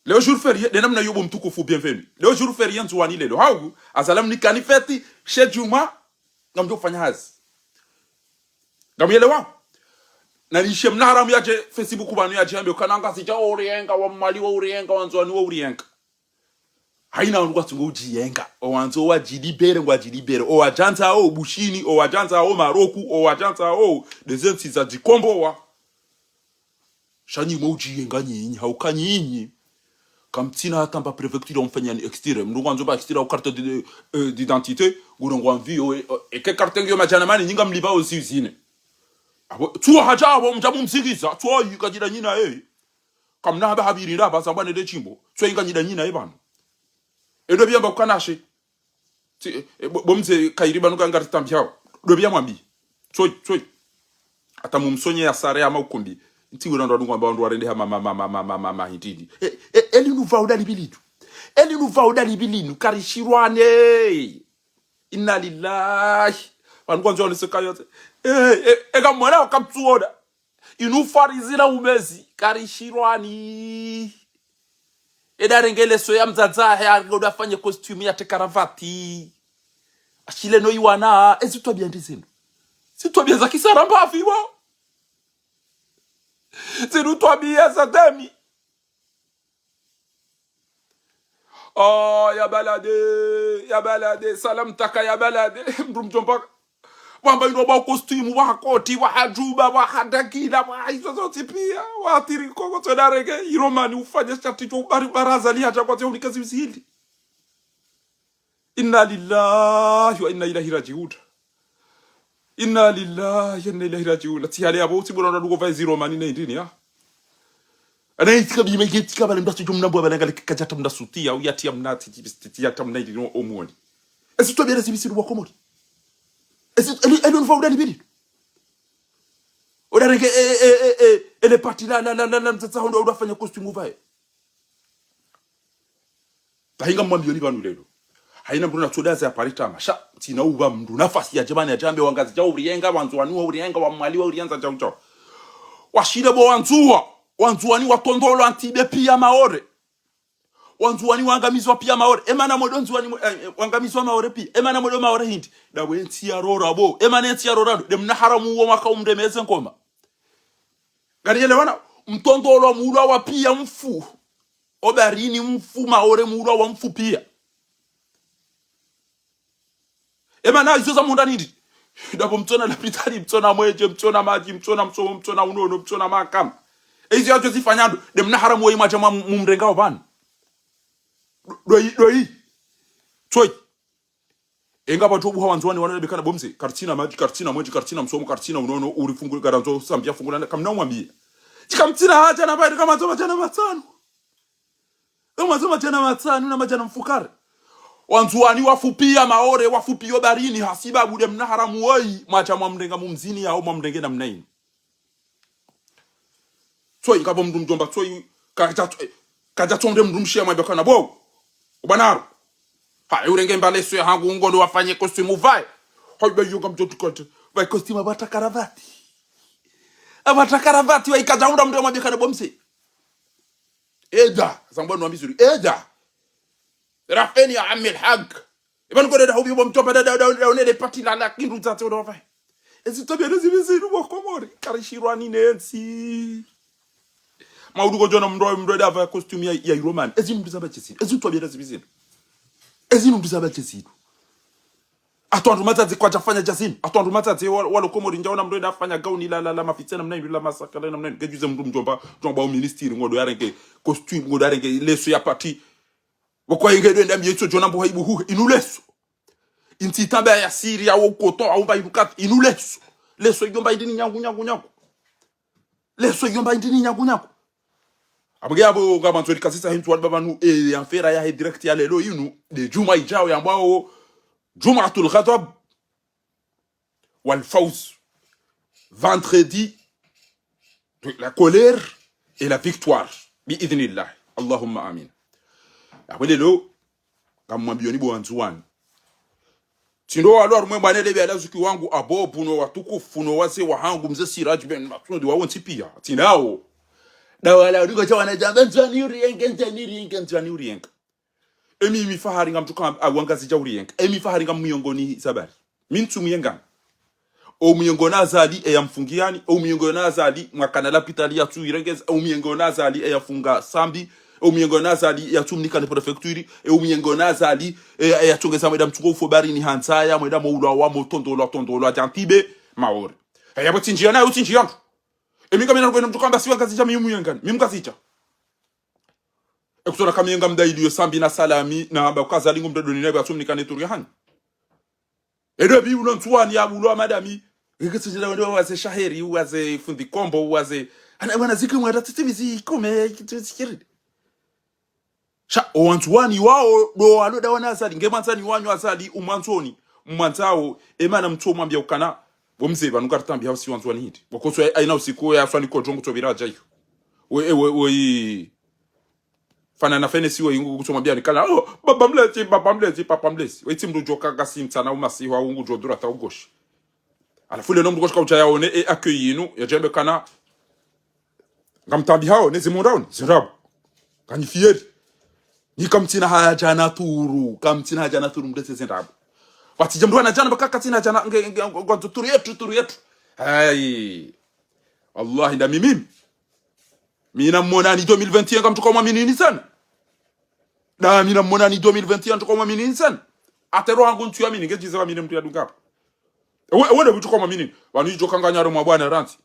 Leo jour férié, de namna yo bo mtukufu, bienvenue. Leo jour férié Ndzuwani lelo. Hau, Azali amnikani fête, she djumwa, ngamdjo fanya hazi. Ngamuyelewao. Na nishe mna haramu yadje Facebook pvanu yadje yambe, ukana Ngazidja wo uriyenga, wa Mmwali wo uriyenga, wa Ndzuwani wo uriyenga. Haina wandru watsungo udjiyenga. O wandzo wadjilibere, ngwadjilibere. O wadjandzao Bushini, o wadjandzao Maroku, o wadjandzao dezentsi zadjikombowa. Sha nyi mwa udjiyenga nyinyi, hauka nyinyi. Kamtsina hata mba préfecture umfanyani extrait. Mndru ngwandzo mba extrait au carte de, euh, d'identité, ngurongwa mvio, e, e, eke carte ngiyo madjana mane, nyi ngamlipvao zizine. Apvo, tsuwa hadja apvo, mdja mumsikiza, tsuwa yi kadjida nyina ye. Kamna hamba habiri ndapva, sambwa nende shimbo, tsuwa yi kadjida nyina ye pvanu. Endo pvia mba kukanashe. Tsi, e, bo, bo mze kayiri pvanu kanga ritambiyao. Ndo pvia mwambi. Tsoyi, tsoyi. Hata mumsonye ya sare ya maukumbi. Ntsi wira ndo adungwa mba ndo warende ha ma, ma, ma, hindidi. E, e, eli nuva udali bilidu. Eli nuva udali bilinu, karishirwane. Inna lillahi. Pvanu kwandzo waniseka yote. E, e, e, kamwana wakamtsuona. Inu farizi la umezi, karishirwani. Eda renge leso ya mdzadze wahe, aringodo afanye costume ya te karavati. Ashile no iwana, ezi twabia ndezinu. Zi twabia za kisara mbavi wo. Zinu twabia za demi. Ah, ya balade, ya balade, salam taka ya balade, mndru mdjomba. Wamba ino wa costume, wa koti, wa hadjuba, wa hadakila, wa izo zontsi pia, wa tiriko, ko tsona renge, iromani ufanye shati cho ubari baraza li hata kwa tse unika zibisili. Inna lillahi wa inna ilaihi rajiun. Inna lillahi wa inna ilaihi rajiun. Tsi hale apvo, tsi bora ndo aduko vae ziromani ne ndini, ya. Ana itika bima itika bale mdasi jumna mbwa bale ngali kadjata mna suti ya, uyati ya mna titi, titi ya tamna ili no omwoni. Ezi twabia zibisiri wa Komori. Ezi, eli, eli nuva udali bili. Oda renge, e, e, e, e, ele pati la, la, la, la, la, mdzadze waho ndo udafanya costume uvae. Pvahinga mwambioni pvanu lelo. Haina mndru natsodaze aparitama. Sha, tsina uva mndru nafasi ya djamani ya djambe wangazidja urienga, wandzuwani wa urienga, wa Mwali wa urienza djau djau. Washile bo wandzuwa, wandzuwani watondolo Antibe pia Maore. Wandzuwani wangamizwa pia Maore. Emana mwedo ndzuwani mwe, eh, eh, wangamizwa Maore pia. Emana mwedo Maore hindri. Dapvo entsi ya rora bo. Emana entsi ya rora ndo. De mna haramu uwo mwaka umremeze ngoma. Ngarielewana, mtondolo wa muulwa wa pia mfu. Obarini mfu, Maore muulwa wa mfu pia. Emana izo za munda nindri. Dapvo mtsona lapitali, mtsona mweje, mtsona madji, mtsona msomo, mtsona unono, mtsona mahakama. Eizo yadjo zifanya ndo, de mna haramu weyi mwadja mwa mumrengao pvanu. Doi, doi. Tsoyi. Enga pvatsu obuha wandzuwani wana lebekana bo mze, karitsina madji, karitsina mweje, karitsina msomo, karitsina unono, uri fungu garandzo, sambia fungu lana, kamna umwambie. Tsika mtsina hadja na pvayi, kamandzo madjana matsanu. Kamandzo madjana matsanu na madjana mfukare. Wandzuwani wafu pia Maore, wafu pia obarini, hasibabu de mna haramu weyi, mwadja mwamrenga mumzini yaho, mwamrenge namna inu. Tsoyi, ngapvo mndru mdjomba, tsoyi, kadja, kadja tsonde mndru mshe ya mwambia kana bo. Ubanaru. Ha, urenge mbale so ya hangu ungondo wafanye costume uvae. Hai, ba yunga mdjotu kote. Ba costume apvata karavati. Apvata karavati, wa ikadja unda mndru ya mwambia kana bo mse. Eda, zambwa nwambi zuri. Eda. Rafeni ya amil haq. Eba nuko dada hubi bo mtsopa dada, dada, dada, unele pati la, la, kindru tsatse udo vae. Ezi twabia nezi bizinu bo Komori. Karishirwani nentsi. Maudu ko djona mndru, mndru dava costume ya, ya Iron Man. Ezi mndru zaba chesidu. Ezi twabia nezi bizinu. Ezi mndru zaba chesidu. Atu wandru matsatse kwadjafanya djazinu. Atu wandru matsatse wa, walo Komori ndjaona mndru dafanya gauni la, la, la mafitse namna inu la masakala namna inu. Kedjuze mndru mdjomba, djomba o ministiri ngodo yarenge costume, ngodo yarenge leso ya pati. Wokwa inge ndo enda mbiye tso djona mbuha ibuhuhe, inu leso. Intsi itamba ya siri, ya wo coton, au mba inu kati, inu leso. Leso iyo mba indini nyangu, nyangu, nyangu. Leso iyo mba indini nyangu, nyangu. Abwe apvo ngamandzo likazisa hindru wali pvanu, e, ya mfera yahe direct ya lelo inu, de djumwa idjao yambwao, Djum'atul Ghadab. Wal fawz. Vendredi de la colère et la victoire. Bi idhnillah. Allahumma amin. Apvo lelo, ngamwambioni bo wandzuwani. Tsindo walo harumwe bwana lebe ala zuki wangu abobu no watukufu no wazee wahangu mze Siraj ben Matsundi wawo ntsi pia. Tsindawo. Dawala uliko cha wanadjamba Ndzuwani urienge, Ndzuwani urienge, Ndzuwani urienge. Emi, emi fahari ngamtsuka, a, wangazidja urienga. Emi fahari ngamuyongoni zabari. Mi ntsu muyengani. O muyongoni Azali eya mfungiani, o muyongoni Azali mwakana lapitali yatsu irengeza, o muyongoni Azali eya funga Sambi, o muyongoni Azali yatsu mnika ne préfecture, e o muyongoni Azali eya, eya tsongeza mweda mtsuko ufo barini handzaya, mweda moulwa wa motondolwa, tondolwa, djantibe, Maore. Eya bo tsindjia nayo, tsindjia ndo. Emi ngamina kwenda mtsuka amba si wangazidja mi muyengani, mi mngazidja. Ekutsona kamiyenga mdailiyo Sambi na Salami, na amba uka Azali ngu mdodoni na ibu atsumnika ne turu ya hanyu. Edo bi ulo Ndzuwani ya ulo wa madami. Ngeke tsinjila wende waze shaheri, waze fundi kombo, waze. Ana wana ziki mwenda titivizi kume, titivizi kiri. Sha, o Wandzuwani wao, do walo da wana Azali, nge mwandzani wanyu Azali, umwandzoni, mwandzao, emana mtso mwambia ukana, bo mze, pvanu karitambi hao si Wandzuwani hindri. Wakoso, aina usiku, ya swani kodjongo tso vira ajayo. We, we, we, fana na fene siwe yingu kutsoma biani kala, oh, baba mlezi, baba mlezi, baba mlezi. Wetsi mdru djoka kasi mtsana umasihu, au ngudjo dura ta ugoshi. Halafu leo mdru koshika udja yaone, e accueil yinu, yadjembe kana. Ngamtambi hao, ne zimundrauni, zindrabo. Kanyi fieri. Ni kamtsina haja na turu, kamtsina haja na turu, mdrese zindrabo. Watsi dja mdru wana djana, baka katsina djana, nge, nge, nge, nge, turu yetu, turu yetu. Hai. Wallahi, nda mimi. Mina mmonani deux mille vingt et un, kamtsuka mwaminini sana. Da mina mmonani deux mille vingt et un, tsuka mwaminini sana. Ate roho yangu ntsu yamini, nge djize wamini mdru yadunga hapvo. Ewe, ewe nde mtsuka mwaminini. Wanu idjo kanganya ro mwa bwana rantsi.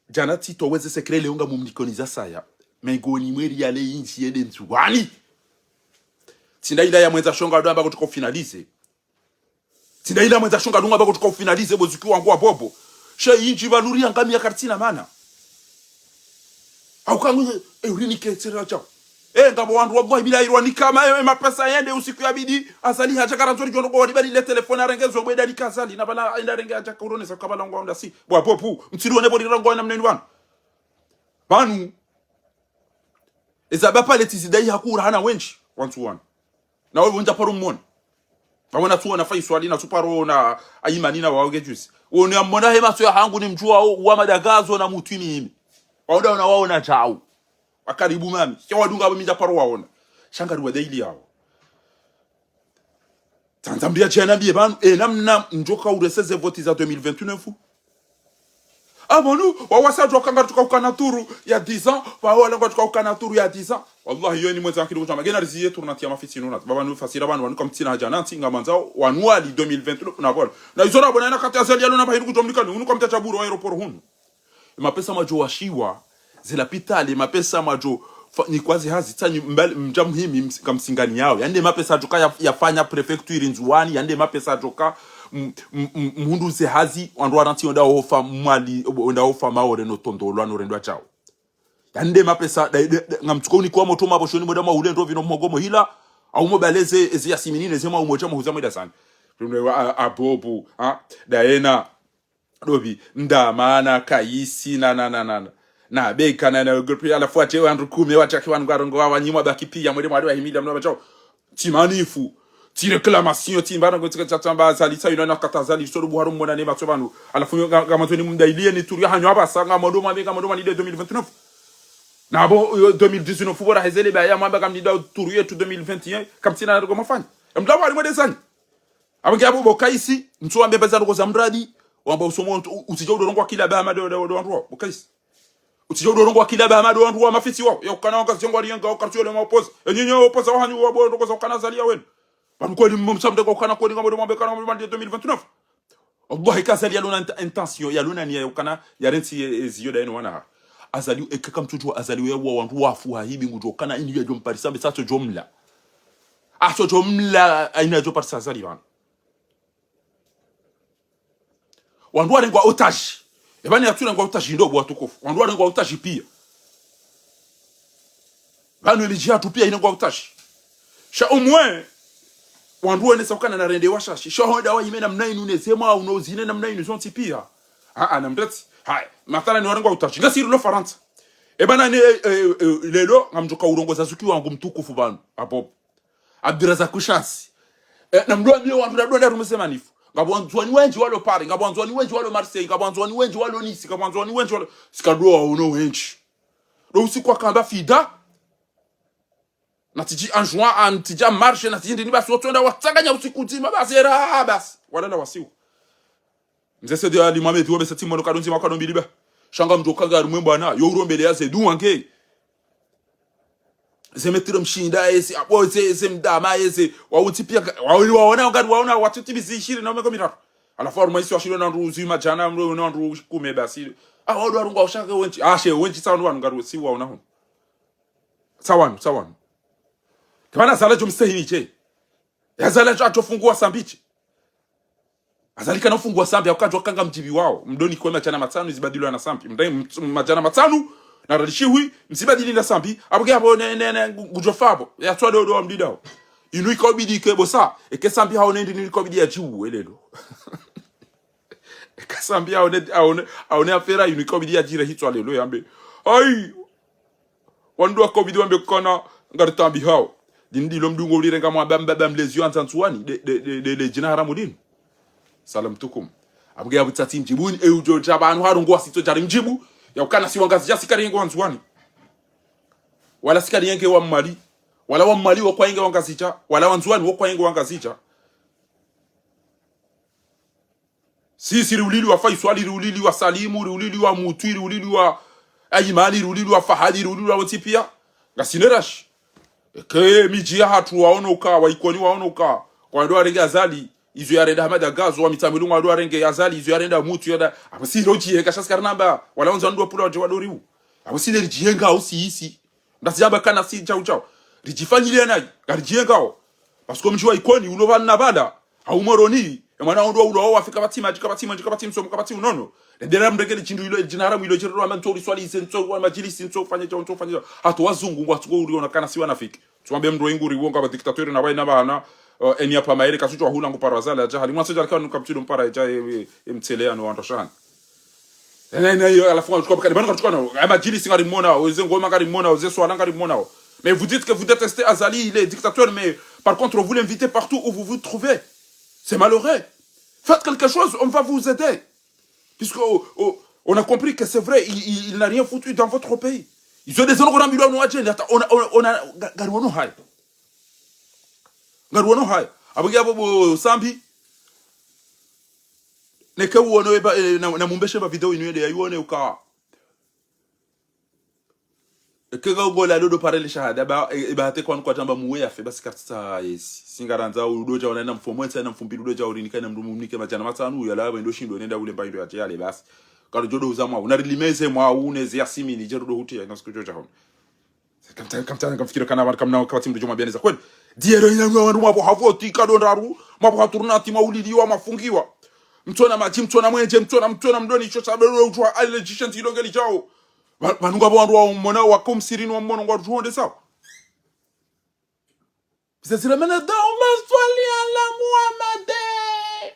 Djana tsi to weze secret leo ngamumnikoniza saya. Mengoni mweri yale intsi yende Ndzuwani. Tsi nda ila ya mwendza shonga ndo amba kutsuka ufinalize. Tsi nda ila mwendza shonga ndo amba kutsuka ufinalize bo zuki wangu wa bobo. She intsi pvanu ri yangamiya karitsina mana. Au kangu, e, urinike tsera chao. E, ngapvo wandru wallahi billahi irwanika ma, e, mapesa yende usiku yabidi, Azali hadja karandzo ri djondo kwa wadi bali le telefoni arenge zo bwe dali ka Azali, na pvala enda renge hadja kauronesa kabala ngwa mdasi. Bwa popu, mtsiru one bori rango namna inu pvanu. Pvanu. Eza bapale tsi zidai hakura hana wendji, wantsu wanu. Na wewe wendja paro mmona. Pvamwe na tsuona Faiswali, na tsuparo na Ayimani na wawo nge juzi. Wone ammona he matso ya hangu ni mdjuwa wa madagazo na mutwi mimi. Wawo nda wona waona djau. Wakaribu mami. Sha wadunga abo mi ndja paro waona. Sha ngari wadaili yawo. Tsandza mdru yadje yanambiye pvanu, e namna mdjoka ureseze voti za deux mille vingt-neuf. Apvo nu, wawasa djo kanga tuka ukana turu ya dix ans, wawo walangwa tuka ukana turu ya dix ans. Wallahi, yo ni mwezi akili kutama. Gena riziye turu na tiya mafitsi nuna. Baba nu fasira pvanu, wanu kamtsina haja nantsi, ngamandzao, wanu wali deux mille vingt-neuf, na pvolo. Na izo na pvona, ina kati Azali yalo na pvahinu kudjomnika, ni unu kamtsa chaburu wa aéroport hunu. Mapesa mwadjo washiwa, ze lapitali, mapesa mwadjo fa-, ni kwazi hazi, tsanyi mbali, mdja muhimi, ms-, kamsingani yawo. Yande mapesa adjoka ya, yafanya préfecture Ndzuwani, yande mapesa adjoka, m-, m-, m-, mhundru ze hazi, wandru warantsi wenda ofa mwali, wenda ofa Maore no tondolwa no rendwa djao. Yande mapesa, da, da, da, ngamtsuko unikwa motro mapvoshoni mwenda mwa ule ndro pvino mhogo mohila, au mobaleze, ezi yasiminine, zema umoja mohuza mwenda zani. Pvimwe wa, a, a, bobu, ha, daena. Dobi, ndamana, kayisi, na, na, na, na, na. Na beka, na, na, groupe, halafu atse wandru kume, watsake wanu ngarongowa, wanyi mwabaki piya, mwende mwari wahimila, mna wachao. Tsi manifu, tsi réclamation, tsi mbana, ngo tsika tsatsa mba, Azali, sa, yuna, na kata Azali, soro buharu, mona, ne, matso pvanu. Halafu, nga, nga, matsoni mdailiye, ni turu ya hanyu apvasa, ngamdjo mwambe, ngamdjo mwambe, deux mille vingt-neuf. Na pvo, yo, deux mille dix-neuf, pvo rahezele, ba, ya, mwamba, kamdida, turu yetu, deux mille vingt et un, kamtsina, na, mafanya. Mdlawa, alimwe, dezani. Apvo nge apvo bo Kaisi, ntsu wambe pveza ndrongo za mradi, wamba usomo, u-, utsidja udorongowa kila bahama do, do, do wandru wao, bo Kaisi. Utsidja udorongowa kila bahama do wandru wa mafitsi wao. Ya ukana wanga zengwa rienga, ukartsi yole maopoza. E nyinyi opoza wahanyu wa bo ndrongo za ukana Azali ya wenu. Pvanu kweli mmomsa mdega ukana kweli ngamdjo mwambe kana mwambe deux mille vingt-neuf. Wallahi ka Azali yalona int-, intention, yalona niya ya ukana, yarentsi ye, ye ziyo da yenu wana. Azali, eka kamtsudjuwa Azali we wa wandru wafu hahibi ngudjo ukana ini yadjo mparisa, mbe satso djomla. Atso djomla, aina yadjo parisa Azali pvanu. Wandru warengwa otage. Epvani yatsu rengwa otage ndo bo watukufu. Wandru warengwa otage piya. Pvanu emidji yatru piya irengwa otage. Sha umwe, wandru wenesa ukana narende washashi. Sha honda wahime namna inu nezema, uno zine namna inu zontsi piya. Ha, ha, namdetsi. Haya, mathalani warengwa otage. Ngasi iri lo Farantsa. Epvana ne, e, e, e, lelo, ngamdjoka urongoza zuki wangu mtukufu pvanu. Apvo. Abdourazak Chance. Eh, na mdru wambiye wandru na dua na rumise manifu. Ngapvo Wandzuwani wendji walo Paris, ngapvo Wandzuwani wendji walo Marseille, ngapvo Wandzuwani wendji walo Nice, ngapvo Wandzuwani wendji walo, tsikadua waono wendji. Ndo usiku wakamba fida. Na tsidji en juin, an tsidja marche, na tsidji ndini basi, wotsonda watsanganya usiku mdzima, basi, era, basi. Walala wasiu. Mze Said Ali Mohamed, wambe seti mono kado ndzima kado mbili ba. Sha ngamdjoka ngaru mwe bwana, yo urombele ya ze dua nge. Ze Maître Mshinda eze, apvo ze, ze Mdama eze, wawontsi piya, wawo waona, ngari waona, watiti bizi ishiri na mengo miraru. Halafu harumwa isi washilo na ndru zima djana, mlo na ndru kume basi. Ah, wawo ndo warungwa ushake wendji. Ah, she, wendji sa ndo wanu ngari si waona hunu. Tsawanu, tsawanu. Kemana Azali djo mstehini dje. Ye Azali djo, djo fungua Sambi dje. Azali kana ufungua Sambi, hauka djo kanga mdjibu wao. Mdoni kwe madjana matsanu, zibadilwa na Sambi. Mdai mt-, madjana matsanu, na radishiwi, msibadili na Sambi. Apvo ke apvo ne, ne, ne, ngu-, ngudjo fa apvo. Ya tswa dodo wa mdidao. Inu ikaubidi ke bosa. Eke Sambi haone ndi inu ikaubidi ya djiu, elelo. Eka Sambi haone, haone, haone afera inu ikaubidi ya djire hitswa lelo yambe. Ayi! Wandru wakaubidi wambe kana ngari tambi hao. Dini ndilo mdungo ulirenga mwa bamba bamba mlezi wa Ndzuwani, de, de, de, de, de djina haramu dini. Salam tukum. Apvo ke apvo tsatsi mdjibuni, e udjo dja pvanu harungu wa sitso djari mdjibu, ya ukana si Wangazidja si kari yenge wa Ndzuwani. Wala si kari yenge wa Mwali. Wala wa Mwali wo kwa yenge Wangazidja. Wala wa Ndzuwani wo kwa yenge Wangazidja. Sisi riulili wa Faiswali, riulili wa Salimu, riulili wa Mutwi, riulili wa Ayimani, riulili wa Fahadi, riulili wa wontsi pia. Ngasina rashi. Eke midji ya hatru waono uka, wa Ikoni waono uka. Kwa ndo warenge Azali, izo yarenda Hamada Gazo, wa Mitsamihuli ngwa ndo warenge Azali, izo yarenda Mutwi, yada. Apvo si ilo djiye, kasha si kari namba, wala wandza ndo pula wadje wadoriu. Apvo si le ridjiyenga, usi isi. Ndasi yamba kana si djau djau. Ridjifanyile nayi, ngaridjiyengao. Parce que mdji wa Ikoni, ulo pvanu na pvala. Hau Moroni, e mwana ondro ulo wao wafika pvatsi madji, kapvatsi madji, kapvatsi msomo, kapvatsi unono. Ndendera mreke le shindru ilo, djina haramu ilo, djiro wa mantso uliswali, ise ntso, wa madjilisi ntso, fanya djao ntso, fanya djao. Hata wazungu, ngwatsuko uriona kana si wanafiki. Tsumambe mdru ingu uri wonga wa dictateur na waina pvana, eh, eni apa maere kasutsu wa hula ngu paro Azali ya djahali. Mwana sodja alika nuka mtsido mpara ya dja, e, e, e mtsele ya no wandro shahani. Eh, eh, eh, à la fin, je crois que les banques, en tout cas, non. Eh, Madjili, si ngari mona, oze ngoma ngari mona, oze swala ngari mona. Mais vous dites que vous détestez Azali, il est dictateur, mais par contre, vous l'invitez partout où vous vous trouvez. C'est malheureux. Faites quelque chose, on va vous aider. Puisque, oh, oh, on a compris que c'est vrai, il, il, il n'a rien foutu dans votre pays. Ils ont des gens qu'on a mis dans nos agenda. On a, on a, on a, ga-, ngari wono haya. Ngari wono haya. Apvo nge apvo bo Sambi. Neke uone eba, eh, na, na mumbeshe ba video inu yende ya yuone uka. Eke ga ugola lodo parele shahada, ba, e, e ba hate kwanu kwatamba muwe yafe, basi kartsa yesi. Si ngarandza udo dja wana na mfo mwentsa na mfo mbili udo dja urinika na mdru mnike madjana matsanu, yala ba ndo shindo nenda ule mba indo ya teyale, basi. Kalo djodo uza mwa, unari limeze mwa, uneze ya simini, djerudo huti ya, ina siku djo dja hona. Kamtsa, kamtsa, kamfikiri kana wanu kamna kapvatsi mdru djo mwabianeza. Kweli, diero ina mwa wandru mwapvo havoti, kado ndraru, mwapvo haturunati, mwauliliwa, mwafungiwa. Mtsona madji, mtsona mwenje, mtsona, mtsona mdoni, isho sabe lo udjwa, ale jishe ntsi ilonge lidjao. Wa-, wanu ngapvo wandru wa umona, wako msirini wa mmono, ngwa udjuhonde sawa. Bisasira mena dauma swali ala Muhammade.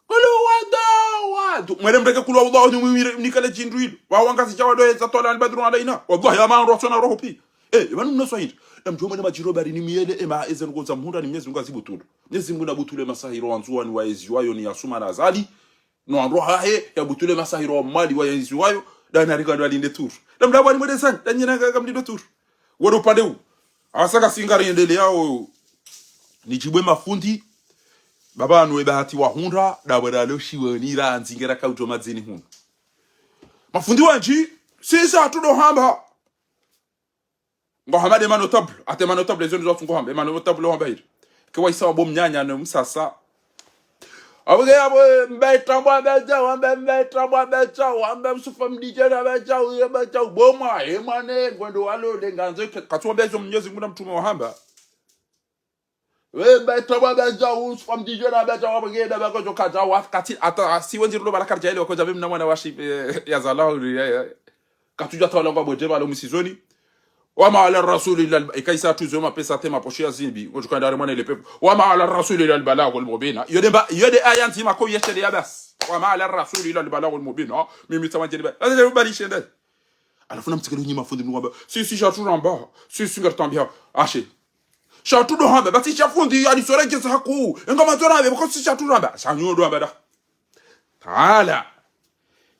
Kulu wa dawa. Tu, mwele mreke kulu wa dawa, ni mwire, nikale shindru ilo. Wa Wangazidja wado eza twala al badru alaina. Wallahi, ya maandro wasona roho pi. Eh, wanu mna swahili. Na mdjuwe mwene madjiro bari ni miyele, ema eze nuko za mhunda ni Mnyezi Mungu azibutulu. Mnyezi Mungu nabutule masahiro wa Ndzuwani wa ezi wayo ni ya Suma na Azali. No wandru hahe, yabutule masahiro wa Mwali wa yenzi wayo, dana rika ndo alinde turu. Na mdabwa ni mwede sana, danyina kaka mdindo turu. Wado upande u. Asaka si ngari yendele yao, nidjibwe mafundi, baba anu e bahati wahundra, dabwa dalo shiwe ni randzi ngera kaudjo madzini hunu. Mafundi wandji, sisa tudo hamba. Ngo hamba de ma notable, ate ma notable, ezo ndizo tsungo hamba, e ma notable hamba hiri. Ke waisa wabo mnyanya ne msasa. Apvo nge apvo, mbaita bwa beja, wamba mbaita bwa beja, wamba msufa mdijera beja, uye beja, ubomwa, e mwane, ngwendo walo, le nganzo, ke, katsu wamba ezo Mnyezi Mungu na mtrume wahamba. We mbaita bwa beja, umsufa mdijera beja, wamba nge da bako djo kadja, wa, kati, ata, si wendji rulo bala kardja ile, wako dja mimi na mwana washi, eh, ya zala, ya, ya. Katsudja tawala ngwa bodje balo msizoni. Wa ma ala rasuli illa al-, ikaisa tuzo mapesa te maposhe ya zimbi. Ngo djukanda ari mwana ile pepo. Wa ma ala rasuli illa al-balaghul mubina. Yo de mba, yo de aya ndzima ko yeshele ya basi. Wa ma ala rasuli illa al-balaghul mubina. Mimi tama djeli ba. Ate de bali shende. Alafu na mtsikelo nyima fundi mngu amba. Si, si, sha turamba. Si, si, ngartambia. Ashe. Sha tudo hamba. Bati sha fundi, ali sore kesa haku. Enga matora be, bako si sha turamba. Sha nyodo hamba da. Taala.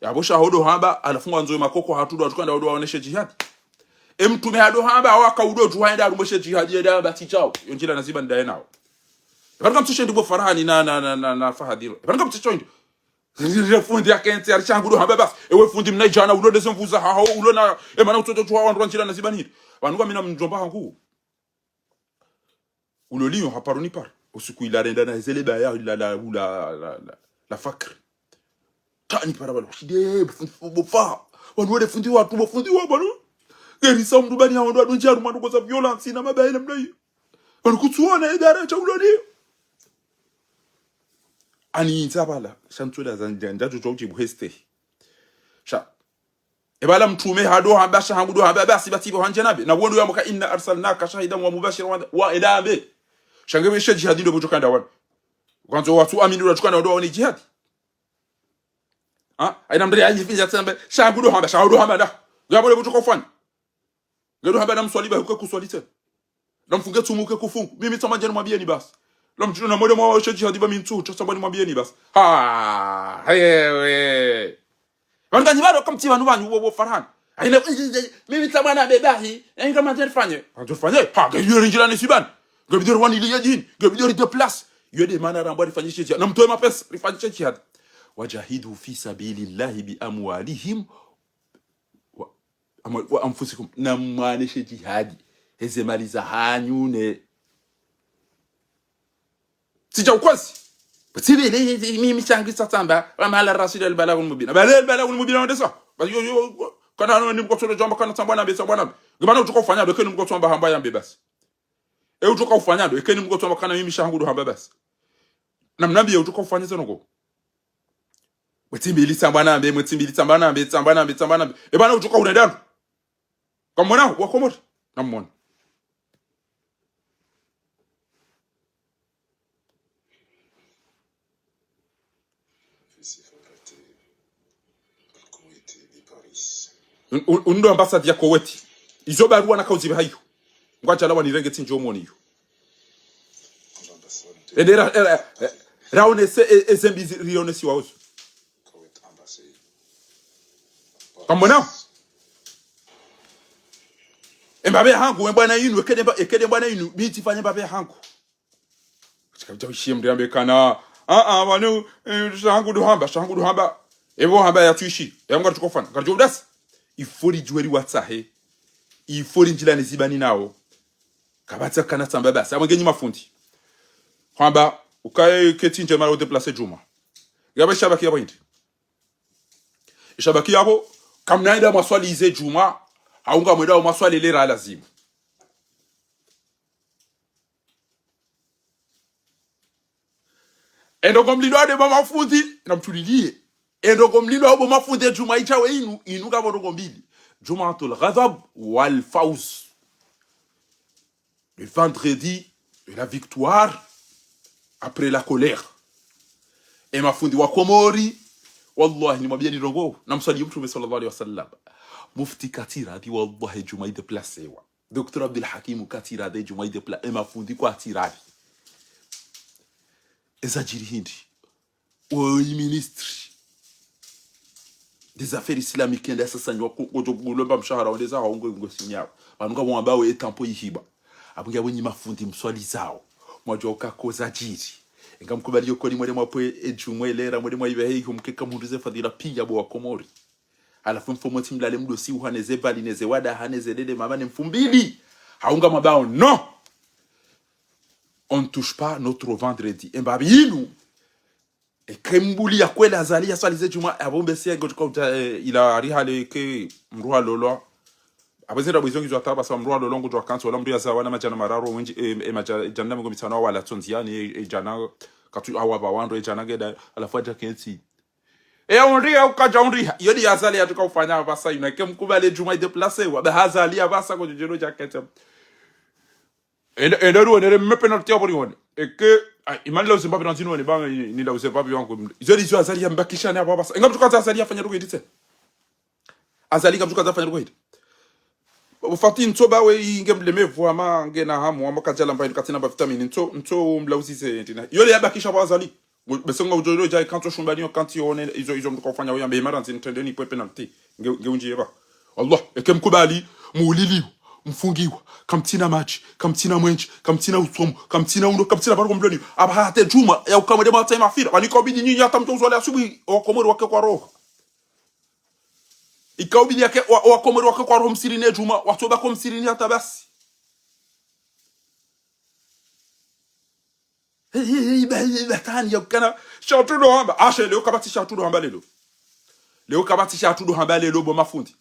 Yapvo sha hodo hamba, alafu ngwandzo makoko hatru do atukanda hodo waoneshe jihadi. E mtrume hado hamba, waka udo djuwa henda harumweshe jihadi, yenda hamba tsi djao. Yo ndjila na ziba ndaye nao. Epvanu kamtsishe ndi bo Farahani na, na, na, na, na Fahadiro. Epvanu kamtsishe ndi. Zile fundi ya kentsi, ari shangu do hamba basi. Ewe fundi mna idjana, ulo ndeze mvuza haho, ulo na, e mana utsoto djuwa wandru wa ndjila na ziba niri. Pvanu kamina mdjomba hangu. Ulo lion haparo ni paro. Usiku ila renda na ezele baya ila la, la, la, la, la fakri. Tani para balo. Shide, bufundi, bufa. Wanu wale fundi watu, bufundi wa balo. Ngeri sa mndru bani ya wandru wadunji harumwa ndrongoo za violence na mabaya namna iyo. Pvanu kutsuona idara sha uloniyo. Ani inza pvala, sha ntsula za ndja, ndja tsotso utsibu heste. Sha, e pvala mtrume hado hamba sha hangu do hamba basi basi bo handje nabe. Na wendo ya mwaka إنا أرسلناك شاهدا ومبشرا ونذ-، wa enda ambe. Sha nge beshe jihadi ndo butso kanda wanu. Kwandzo watsu amini ndo tsukana ndo wani jihadi. Ha? Haina mndru ya yifinza tsembe, sha hangu do hamba, sha hangu do hamba nda. Ngapvo le butso kofanya. Nge do hamba na mswali ba huke kuswali tsena. Na mfunge tsumu huke kufungu. Mimi tsamba ndjeni mwambieni basi. La mtsuno na mwende mwa washe jihadi ba mi ntsu, tsamba nimwambieni basi. Ha, hewe. Pvanu nganyi pvalo kamtsi pvanu pvanyu wo, wo Farhan. Haina, mimi tsamba na bebahi, haina kama ndjeni fanye. Ndjeni fanye, ha, nge yule ndjila ni sibani. Nge bidi rwani liye djini, nge bidi ri déplace. Yo nde mana rambwa rifanyishe jihadi. Na mtowe mapesa, rifanyishe jihadi. وجاهدوا في سبيل الله بأموالهم و-، أموال-، وأنفسكم. Na mwaneshe jihadi. Heze mali za hanyu ne. Tsidja ukwezi. Tsi bele, mi, mi shangi sa tsamba, وما على الرسول إلا البلاغ المبين. Bale البلاغ المبين ndo sa. Ba yo, yo, kana no ni mkotsolo jamba kana tsamba na be, tsamba na be. Ngibana utsoka ufanya ndo, eke ni mkotsamba hamba yambe basi. E utsoka ufanya ndo, eke ni mkotsamba kana mimi sha hangu do hamba basi. Na mnambi ye utsoka ufanya tsena ko. Mwezi mbili tsamba nambe, mwezi mbili tsamba nambe, tsamba nambe, tsamba nambe. E pvanu utsoka unendano. Kamwona, wa Komori. Namwona. Un-, un-, undo ambassade ya Kuwait. Izo barua na kauzibe hayo. Ngwadjala wanirenge tsi ndjo moni yo. Ende ra, ra, ra, raonese, e, e zembi zi, rionesiwa ozo. Kamwona? E mbapve hangu, e bwana inu, eke nde mba-, eke nde bwana inu, mi tsifanye mbapve hangu. Tsika utsha ushiye mndru yambe kana, a, a, wanu, e, sha hangu do hamba, sha hangu do hamba. E pvo hamba ya twishi, ya mnga tsukofana, ngarudjo udasi. Il faut ridjuwe ri watsahe. Il faut rindjilane zibani nao. Kapvatsi kana tsamba basi, apvo ngenyi mafundi. Hwamba, ukaye ketsi ndje mara u déplacer djumwa. Yapvo shabaki yapvo hindri. Shabaki yapvo, kamnaenda mwaswali ze djumwa, hau ngamwendao mwaswali le ra lazimu. E ndrongoo mlindao nde bo mafundi, na mtuliliye. E ndrongoo mlindao bo mafundi e djumwa idjawo inu, inu ngapvo ndrongoo mbili. Djumwatul ghadhab wal fawz. Le vendredi de la victoire après la colère. E mafundi wa Komori, wallahi nimwambieni ndrongoo, na mswali mtrume swallallahu alayhi wasallam. Mufti katsi radhi, wallahi, djumwa i déplacewa. Docteur Abdul Hakim katsi radhi, djumwa i dépla-, e mafundi kwatsi radhi. Eza djiri hindri. Oyi ministre des affaires islamiques ende asasanywa ku-, kudjo kulomba mshahara wende za hawo ngo, ngo sinyao. Pvanu ngapvo wambao e tempo ihiba. Apvo nge apvo nyi mafundi mswalizao. Mwadjuwa uka ko za djiri. Enga mkubali yo koni mwende mwapve e djumwa le ra mwende mwaibe heyi humkeka mhundru ze fadhila piya bo wa Komori. Halafu mfo mwatsi mlale mdo siuha ne ze bali, ne ze wadaha, ne ze dede mama, ne mfumbili. Hau ngamwambao, non. On ne touche pas notre vendredi. E mbapvi inu. Eke mbuli ya kweli Azali ya swali ze djumwa, apvo mbese ngodjo uka udja, e, ila rihale ke mndru halolwa. Apvo zenda bwizo ngizo ataba sa mndru halolwa ngodjo uka ntsu wala mndru ya zawa na madjana mararu, wendji, e, e, madja-, djana na mengo mitsano wala tsondzi yani, e, e, djana, katsu awa ba wandru, e, djana ngeda, halafu adja kentsi. E, undriha, ukadja undriha. Iyo ndi Azali yatsuka ufanya apvasa inu. Eke mkubali e djumwa i déplacewa. Be Azali apvasa ko djodjelo dja kete. Ende, ende ruone, re mme penalty apvo rione. Eke, a, imani la uzemba penalty nione, ba, ni, ni la uzemba wangu. Izo ndi izo Azali yambakisha ne apvo apvasa. Enga mtsuka za Azali yafanya ndrongoo hindri tsena. Azali ngamtsuka za fanya ndrongoo hindri. Ufati ntso ba we inge mlemevu ama ngena hamu, ama kadjala mba inu katsina mba vitamine. Ntso, ntso mlauzize ndina. Iyo le yabakisha apvo Azali. Bese ngo udjolo dja ikantso shumba niyo kanti yone izo, izo mndru ka ufanya uyambe imara nzi ntrende nipve penalty. Nge, nge undji yeba. Allah, eke mkubali, muuliliwa, mfungiwa, kamtsina madji, kamtsina mwendje, kamtsina utsomo, kamtsina undo, kamtsina paro mloni. Apvaha hata e djumwa, ya uka mwende mwatsahe mafira. Pvanu ika ubidi nyinyi hata mtso uzwale asubuhi, wa Komori wake kwa roho. Ika ubidi yake, wa, wa Komori wake kwa roho msirini e djumwa, watsoba ko msirini hata basi. He, he, he, iba, iba, iba tani ya ukana, sha tsu ndo hamba. Ashe, leo kapvatsi sha tsu ndo hamba leo. Leo kapvatsi sha tsu ndo hamba leo, bo mafundi.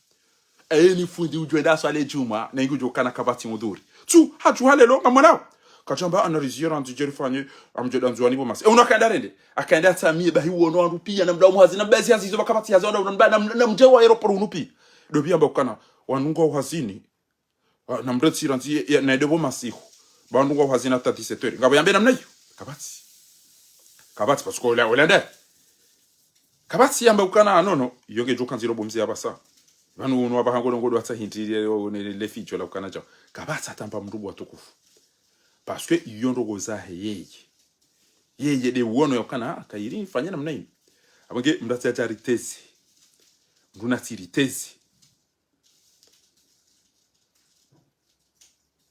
Eni fundi udjo enda swali djumwa, na ingi udjo kana kapvatsi mudhuri. Tsu, hadjuha lelo, ngamwonao. Kadjamba ana riziera ndzi djerifanye, amdjo enda Ndzuwani pvo masi. E, uno akaenda rende. Akaenda tsamie, bahi uono wandru pia, na mdau muhazini, na bazi hazi izo pvakapvatsi hazi, na, na, na, na mdje wa aéroport unu pia. Ndo pia amba ukana, wandru ngwao hazini, ah, na mretsira ndzi, ya, na ende pvo masihu. Ba wandru ngwao hazini hata dix-sept heures. Ngapvo yambe namna iyo. Kapvatsi. Kapvatsi, parce que ola, ola nde. Kapvatsi yamba ukana nono, iyo ngedjo kandziro bomzi ya pvasa. Pvanu unu wapvaha ngo ndrongoo ndo watsa hindri le, le, le, le fidjo la ukana djao. Kapvatsi hata mba mndru watukufu. Parce que iyo ndrongoo zahe yeye. Yeye nde uono ya ukana, ah, kayiri fanya namna ini. Apvo nge mndru atsi atsa ritezi. Mndru natsi ritezi.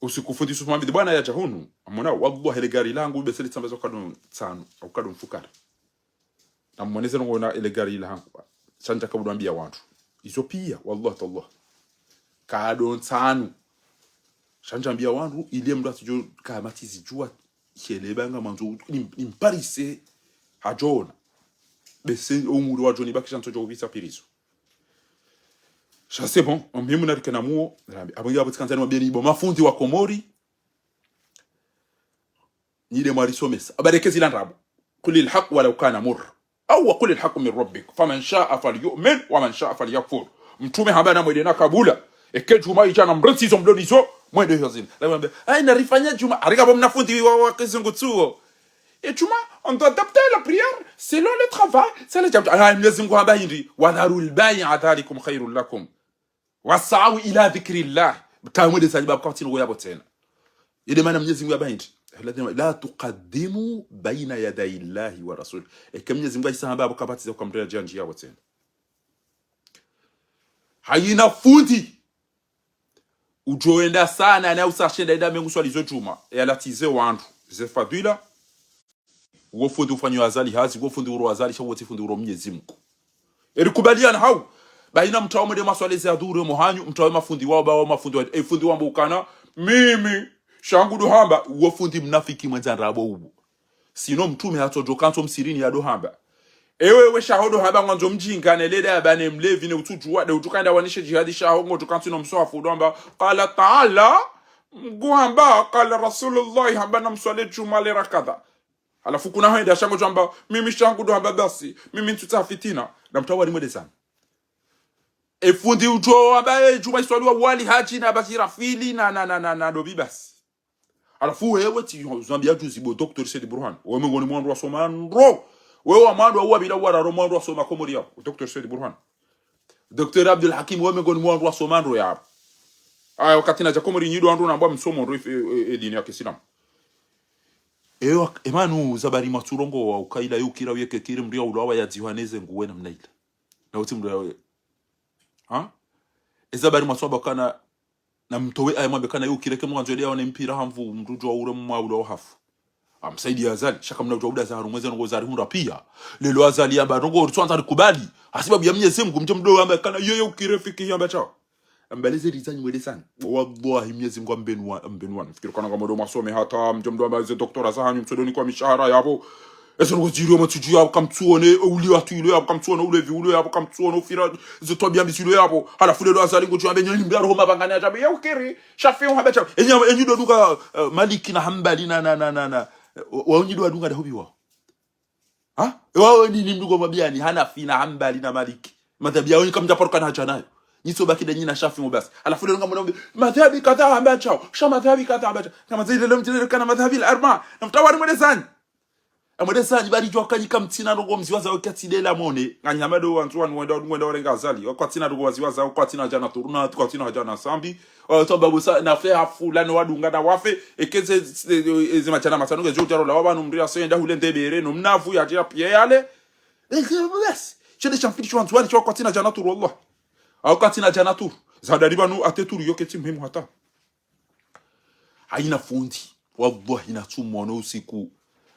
Usiku fundi Yusuf Mohamed bwana yadja hunu, amwona, wallahi, ele gari langu, bese litsambaza ukado ntsanu, ukado mfukare. Na mwoneze ndrongoo na ele gari langu. Sha ndjaka budu ambia wandru. Izo pia, wallahi tallah. Kado ntsanu. Sha ndjambia wandru, ile mndru atsidjo kamati zidjuwa, shele banga mandzo, ni, ni mparise, hadjona. Bese, omuri wadjo nibakisha ntsodjo upvisa pirizo. Sha c'est bon, omuhimu narike na muo, rambi. Apvo nge apvo tsikandzani mabeni bo mafundi wa Komori, nyi nde mwarisomesa. Abarekezi la ndrabo. قل الحق ولو كان مرا. أو وقل الحق من ربك. فمن شاء فليؤمن ومن شاء فليكفر. Mtrume hamba namwende na kabula. Eke djumwa idja na mrentsi izo mdroni izo, mwende hazini. La mwambe, ayi narifanya djumwa. Arika bo mna fundi wa, wa kizungu tsuo. Et tu m'as, on doit adapter la prière selon le travail. C'est le diable. Ah, Mwenyezi Mungu hamba hindri, وذروا البيع ذلكم خير لكم وسعوا إلى ذكر الله. Kamwende zanyi ba kapvatsi ndrongoo yapvo tsena. Ile maana Mwenyezi Mungu hamba hindri, الذين لا تقدموا بين يدي الله ورسوله. Eka Mwenyezi Mungu ahisa hamba apvo kapvatsi za ukamdria djandji yapvo tsena. Hayina fundi udjo enda sana, na usa shenda enda mengu swali zo djumwa. E alatize wandru. Ze fadhila. Uwo fundi ufanyao Azali hazi, uwo fundi uro Azali, sha uwo tsi fundi uro Mwenyezi Mungu. Eri kubaliana hau. Bayina mtao mwende maswali ze adhuhuri omo hanyu, mtao mafundi wao, ba wao mafundi wao, e fundi wambe ukana, mimi, sha ngu ndo hamba, uwo fundi mnafiki mwendza ndrabo uwo. Sino mtrume hatsodjo kantsi msirini ya ndo hamba. Ewe we shaho ndo hamba ngwandzo mdjinga ne leda ya bane mlevi ne utsudjuwa, nde utsukanda wanishe djihadi shaho ngodjo kantsi no mswahafu ndo hamba, قال تعالى, Mngu hamba, قال رسول الله, hamba namswali djumwa le rakadha. Halafu kuna hwenda sha ngodjo hamba, mimi sha ngu ndo hamba basi, mimi ntsutsaha fitina. Na mtao wari mwende zanyi. E fundi udjo hamba, e djumwa iswaliwa wali hadji na basi rafili na, na, na, na, na dobi basi. Halafu wewe tsi, zambia juzi bo Docteur Said Burhan. Wewe mengoni mwa wandru wasoma ndro. Wewe wa mwandru wa uwa bila uwa raro mwandru wasoma Komori yapvo. Docteur Said Burhan. Docteur Abdul Hakim, wewe mengoni mwa wandru wasoma ndro yapvo. Aya, wakati nadja Komori nyi ndo wandru nambwa msomo ndro e, e, e, e dini ya kiislamu. Ewa, emanu zabari matsurongoa ukaila yukira uyeke kiri mndru ya ulawa ya dzihwa neze nguwe namna ila. Na utsi mndru ya we. Ha? Ezabari matsurongoa kana na mtowe aya mwambe kana yukire ke mwandzo ede yaone mpira hamvu mndru djo ure mwa ulawa hafu. Amsaidi Azali, sha kamna udjo uda za harumwa ze ndrongoo zari hundra pia. Lelo Azali yamba ndrongoo ritswandza rikubali. Hasibabu ya Mwenyezi Mungu mdje mdo yamba kana yeye ukire fikihi yamba shao. Ambaleze rizanyi mwende zanyi. Wallahi Mwenyezi Mungu ambenua, ambenua. Fikiri kana ngamdo mwasome hata, mdje mdo amba ze doktora zahanyu, mtsodo nikwa mishahara yapvo. Eze ndrongoo ziri yo matsudju yapvo kamtsuone, uli watu ilo yapvo kamtsuone, ulevi ulo yapvo kamtsuone, ufira, ze twabia mbi zilo yapvo. Halafu lelo Azali ngodjo ambe nyoni mbia roho mabangani ya djambe, ya ukiri, Shafi uhamba shao. Enyi, enyi ndo dunga, eh, Maliki na Hambali na, na, na, na, na. Wa, wa enyi ndo dunga da hubiwa. Ha? E wao ni, ni mdungo mabiani, Hanafi na Hambali na Maliki. Madhabi yao nyi kamdja paruka na hadja nayo. Nyi tso baki nde nyi na Shafi mo basi. Halafu lelo ngamwona mbe, madhabi kadha hamba shao. Sha madhabi kadha hamba shao. Kama zile leo mjilele kana madhabi al-arba'a. Na mtao wari mwende zanyi. Amwende zanyi bari djuwa kanyi kamtsina ndrongoo mziwaza weka tsi lela mone. Nganyi hama ndo wandru wanu wenda, wenda warenga Azali. Waka kwatsina ndrongoo waziwaza, waka kwatsina hadja na turuna, waka kwatsina hadja na sambi. Wato babu sa, na fe hafu, lani wadunga na wafe. Eke ze, ze, ze madjana matsanu, nge djo djaro la wabanu mndru ya senda hule ndebere, no mnavu ya djira pia yale. Eke, basi. Shende shamfiti shwandru wali, shwa kwatsina hadja na turu, wallah. Au kwatsina hadja na turu. Zadari banu ate turu yoke tsi muhimu hata. Hayina fundi. Wallahi, natsumwono usiku.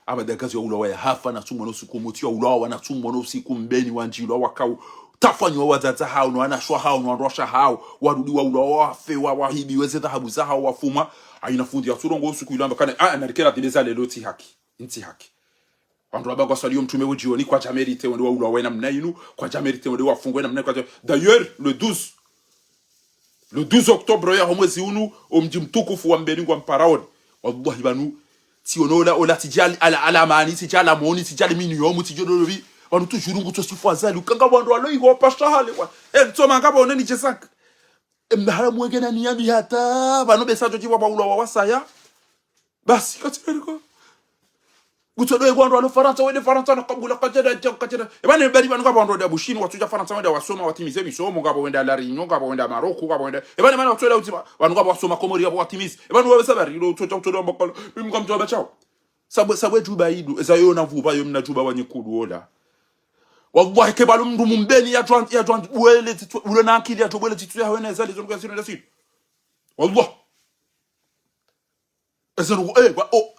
Amadagazi ya ulawa ya hafa, natsumwono usiku, mutsi ya ulawa, natsumwono usiku, mbeni wandjilwa wakao. Tafanywa wadzadze hao, no wanashe hao, no wandruwashe hao. Warudi wa ulawa, wafe, wa, wahibiwe ze dhahabu zahao, wafuma. Hayina fundi yatsurongoa usiku ilo amba kana, ah, narikera dhile za lelo tsi haki. Ntsi haki. Wandru wamba ngwaswaliyo mtrume wo djioni kwadja mérité wende wa ulawa namna inu, kwadja mérité wende wafungwe namna inu, kwadja. D'ailleurs, le douze, Le douze octobre ya ho mwezi unu, o mdji mtukufu wa Mbeni ngwa mparaoni. Wallahi pvanu, tsiono ola, ola tsidjali, ala, ala mani, tsidjala moni, tsidjali mini yomu, tsidjolo lobi. Pvanu toujours ngutso sifu Azali, ukanga wandru walo iho pasha hale, wa. E, ntsoma ngapvo oneni djesak. E, mnahara mwenge na niyami hata, pvanu besa djo djiwa pvaulwa wa wasaya. Basi, katsi niko. Kutsodowe wandru walo Farantsa, wende Farantsa na kabula, kacheda, kacheda. Eba ne bari pvanu ngapvo wandru wende Bushini, watsudja Farantsa wende wasoma, watimize misomo, ngapvo wende La Réunion, ngapvo wende Maroc, ngapvo wende. Eba ne mana watsudja utsima, pvanu ngapvo wasoma Komori, ngapvo watimize. Eba ne wabesa bari, ilo utsodja, utsodja mbakala, mimi ngamdjo wabashao. Sabwe, sabwe djuba idu, eza yo na vuba, yo mna djuba wa nyikudu ola. Wallahi, ke pvalo mndru mumbeni ya djwan, ya djwan, bwele titwe, ulo na akili ya djo bwele titwe ya wena, eza lezo nuka sino da sino. Wallahi. Eza nuka, eh, wa, o,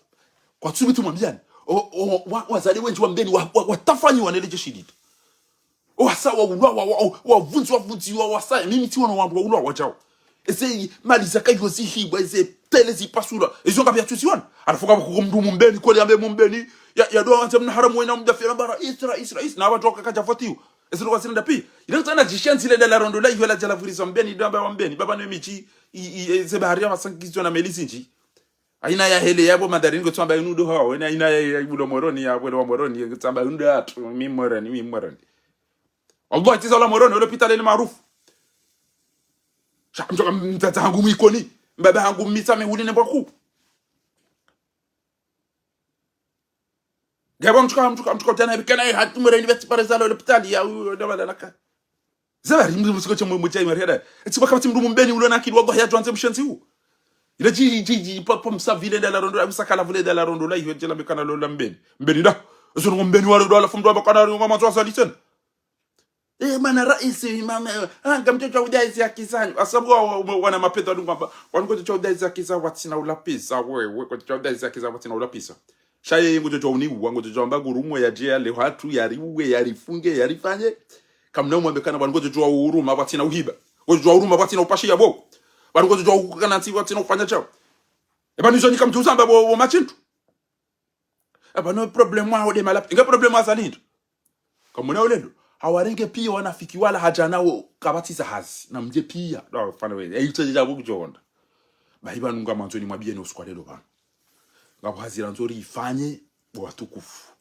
kwa tsubi tu mwambiani. O, o, wa, wazali wendji wa Mbeni, wa, wa, watafanyiwa nele djeshi lile. O, wasa, waulwa, wa, wa, wa, wavundzi, wavundzi, wa, wasa, mimi tsiwono wandru waulwa, wadjao. Eze mali zaka yo zihibwa, eze tele zipasulwa. Ezo ngapvi ya tsuziona. Halafu kama kuko mndru mumbeni, kweli ambe mumbeni, ya, ya doa wanze mna haramu wena mdafira bara, Isra, Isra, Isra, na wandru waka kadja votiwa. Eze nuka zina ndapi. Ile ntsana djishenzi le dala rondo la, iyo la djala vuriza Mbeni, damba wa Mbeni, baba ne midji, i, i, eze bahari ya masangizo na meli zindji. Aina ya hele yapvo madharini ngo tsamba inu ndo hawa, wena aina ya, ya ibulo Moroni, ya bwele wa Moroni, ngo tsamba inu ndo hatu, mi Moroni, mi Moroni. Allah, itiza ola Moroni, ole pitale ni maarufu. Sha, mtsoka mtata hangu mwikoni, mbaba hangu mitsame huli ne mbwaku. Gaba mtsoka, mtsoka, mtsoka utana bikana ye hatu Moroni beti pare zalo ole pitali ya uyo, ndo bala naka. Zaba ri mndru msiko tse mwe mwe tsa imari hada. Etsi baka batsi mndru mumbeni ulo na akili, wallahi ya djwanze mshenzi u. Ile dji, dji, dji, pa, pa msavile ndala rondo, msakala vule ndala rondo, la iwe djela mekana lo la mbeni. Mbeni da. Ezo ngo mbeni wale do, halafu mndru amba kana ngo manzo asali tsena. Eh, mana raisi, mama, eh, ah, ngamdjo djuwa udaizi haki zanyu. Asabu wa, wa, wa, wana mapesa wanu ngwamba, wanu ngodjo djuwa udaizi haki zanyu, watsina ulapvisa, we, we, ngodjo djuwa udaizi haki zanyu, watsina ulapvisa. Sha yeye ngodjo djuwa uniwa, ngodjo djuwa amba ngurumwe yadje yale hatru, yariwe, yarifunge, yarifanye. Kamna umwambe kana pvanu ngodjo djuwa uhuruma, pvatsina uhiba. Ngodjo djuwa uhuruma, pvatsina upashi ya boko. Pvanu ngodjo djuwa ukana ntsi, pvatsina ufanya shawo. Eba nizo nika mdjuza amba bo, bo machintu. Eba no problème waho de malapi. Inga problème wa Azali ndo. Kamwona ulendo. Hawarenge piya wanafiki wala hadja nawo kapvatsi za hazi. Na mdje piya. Ndo, fana we. E, itso dja bo kudjonda. Bahi pvanu ngamandzo nimwambiye no usiku wa lelo pvanu. Ngapvo hazi randzo rifanye, bo watukufu.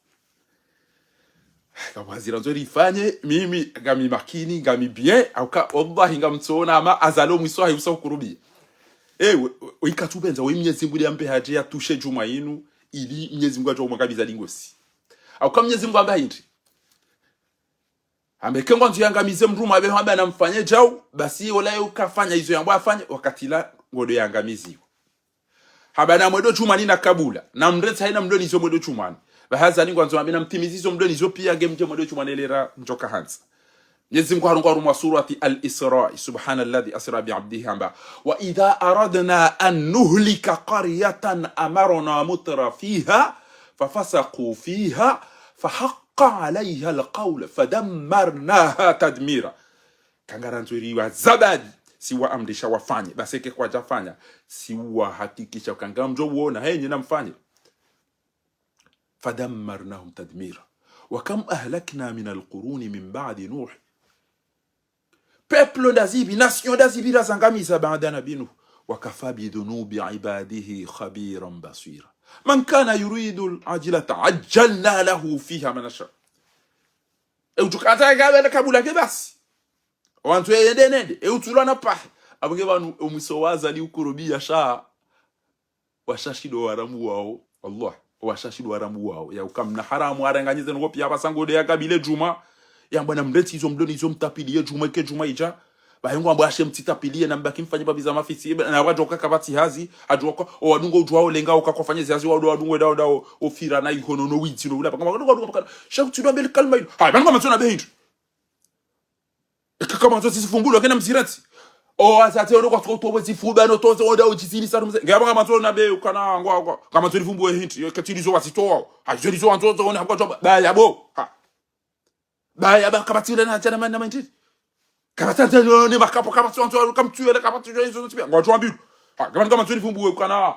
Ngapvo hazi randzo rifanye, mimi, ngami makini, ngami bien, hauka, wallahi ngamtsona, ama Azali o mwiso wahe usa ukurubiya. Eh, we, we, we ikatsu pvendza, we Mnyezi Mngu yambe hadje yatushe djumwa inu, ili Mnyezi Mngu yadjuwa umwangamiza lingosi. Hauka Mnyezi Mngu hamba hindri. Hamba eka ngwandzo yangamize mndru mwabe hamba namfanye djau, basi ola ye ukafanya izo yambwa afanye, wakati la ngodo yangamiziwa. Hamba na mwendo djumwani na kabula. Na mretse haina mdonizo mwendo djumwani. Bahi Azali ngwandzo hambe namtimizizo mdonizo piya nge mdje mwendo djumwani lera ndjoka hantsi. Mnyezi Mngu harunga harumwa surati Al-Isra, سبحان الذي أسرى بعبده hamba, وإذا أردنا أن نهلك قرية أمرنا مترفيها ففسقوا فيها فحق عليها القول فدمرناها تدميرا. Eka ngarandzo riwa zabadi, si waamrisha wafanye, basi eka kwadjafanya, si wahakikisha uka ngamdjo wona, henyi namfanye. فدمرناهم تدميرا. وكم أهلكنا من القرون من بعد نوح. Peuple ndazipvi, nation ndazipvi razangamiza baanda Nabi Nuh. وكفى بذنوب عباده خبيرا بصيرا. من كان يريد العاجلة عجلنا له فيها ما نشاء. E utsuka hata yakabe na kabula ke basi. Wantru yende nende, e utsulwa na pahe. Abonge pvanu, o mwiso wa Azali ukurubiya sha. Washashi ndo waramu wawo, wallah, washashi ndo waramu wawo. Ya uka mna haramu aranganyize nuko piya pvasa ngode yakabile djumwa. Yambwa namretse izo mdonizo mtapiliye djumwa, ike djumwa idja. Bahi ngwambwa ashe mtsitapiliye na mbaki mfanye pvapvi za mafitsi. Ebe, na wadjoka kapvatsi hazi, hadjoka, o wadungo udjuwa olenga uka kwafanye zi hazi, wado wadungo dao dao, ofira na ihono no widzi no ula. Panga wadungo wadungo panga, sha kutsidwa mbele kalima ilo. Ha, panga matsona behindri. Eka ngamandzo zizifumbulwa kena mziratsi. O wazazi ono kwatsuka utowe zifuba no toze onda ujizini saru mze. Ngapvo ngamandzo na be ukana ngwa ngwa. Ngamandzo lifumbwe hindri. Yo ketsi lizo wazitowa. Ha, izo lizo wandzo zo ona hapva djomba. Baya bo. Ha. Baya ba kapvatsi ule na djana mana manje. Kapvatsi ule no ne makapo kapvatsi wandzo kamtsu yele kapvatsi ule izo tsipiya. Ngwa djombi. Ha, ngamandzo lifumbwe ukana.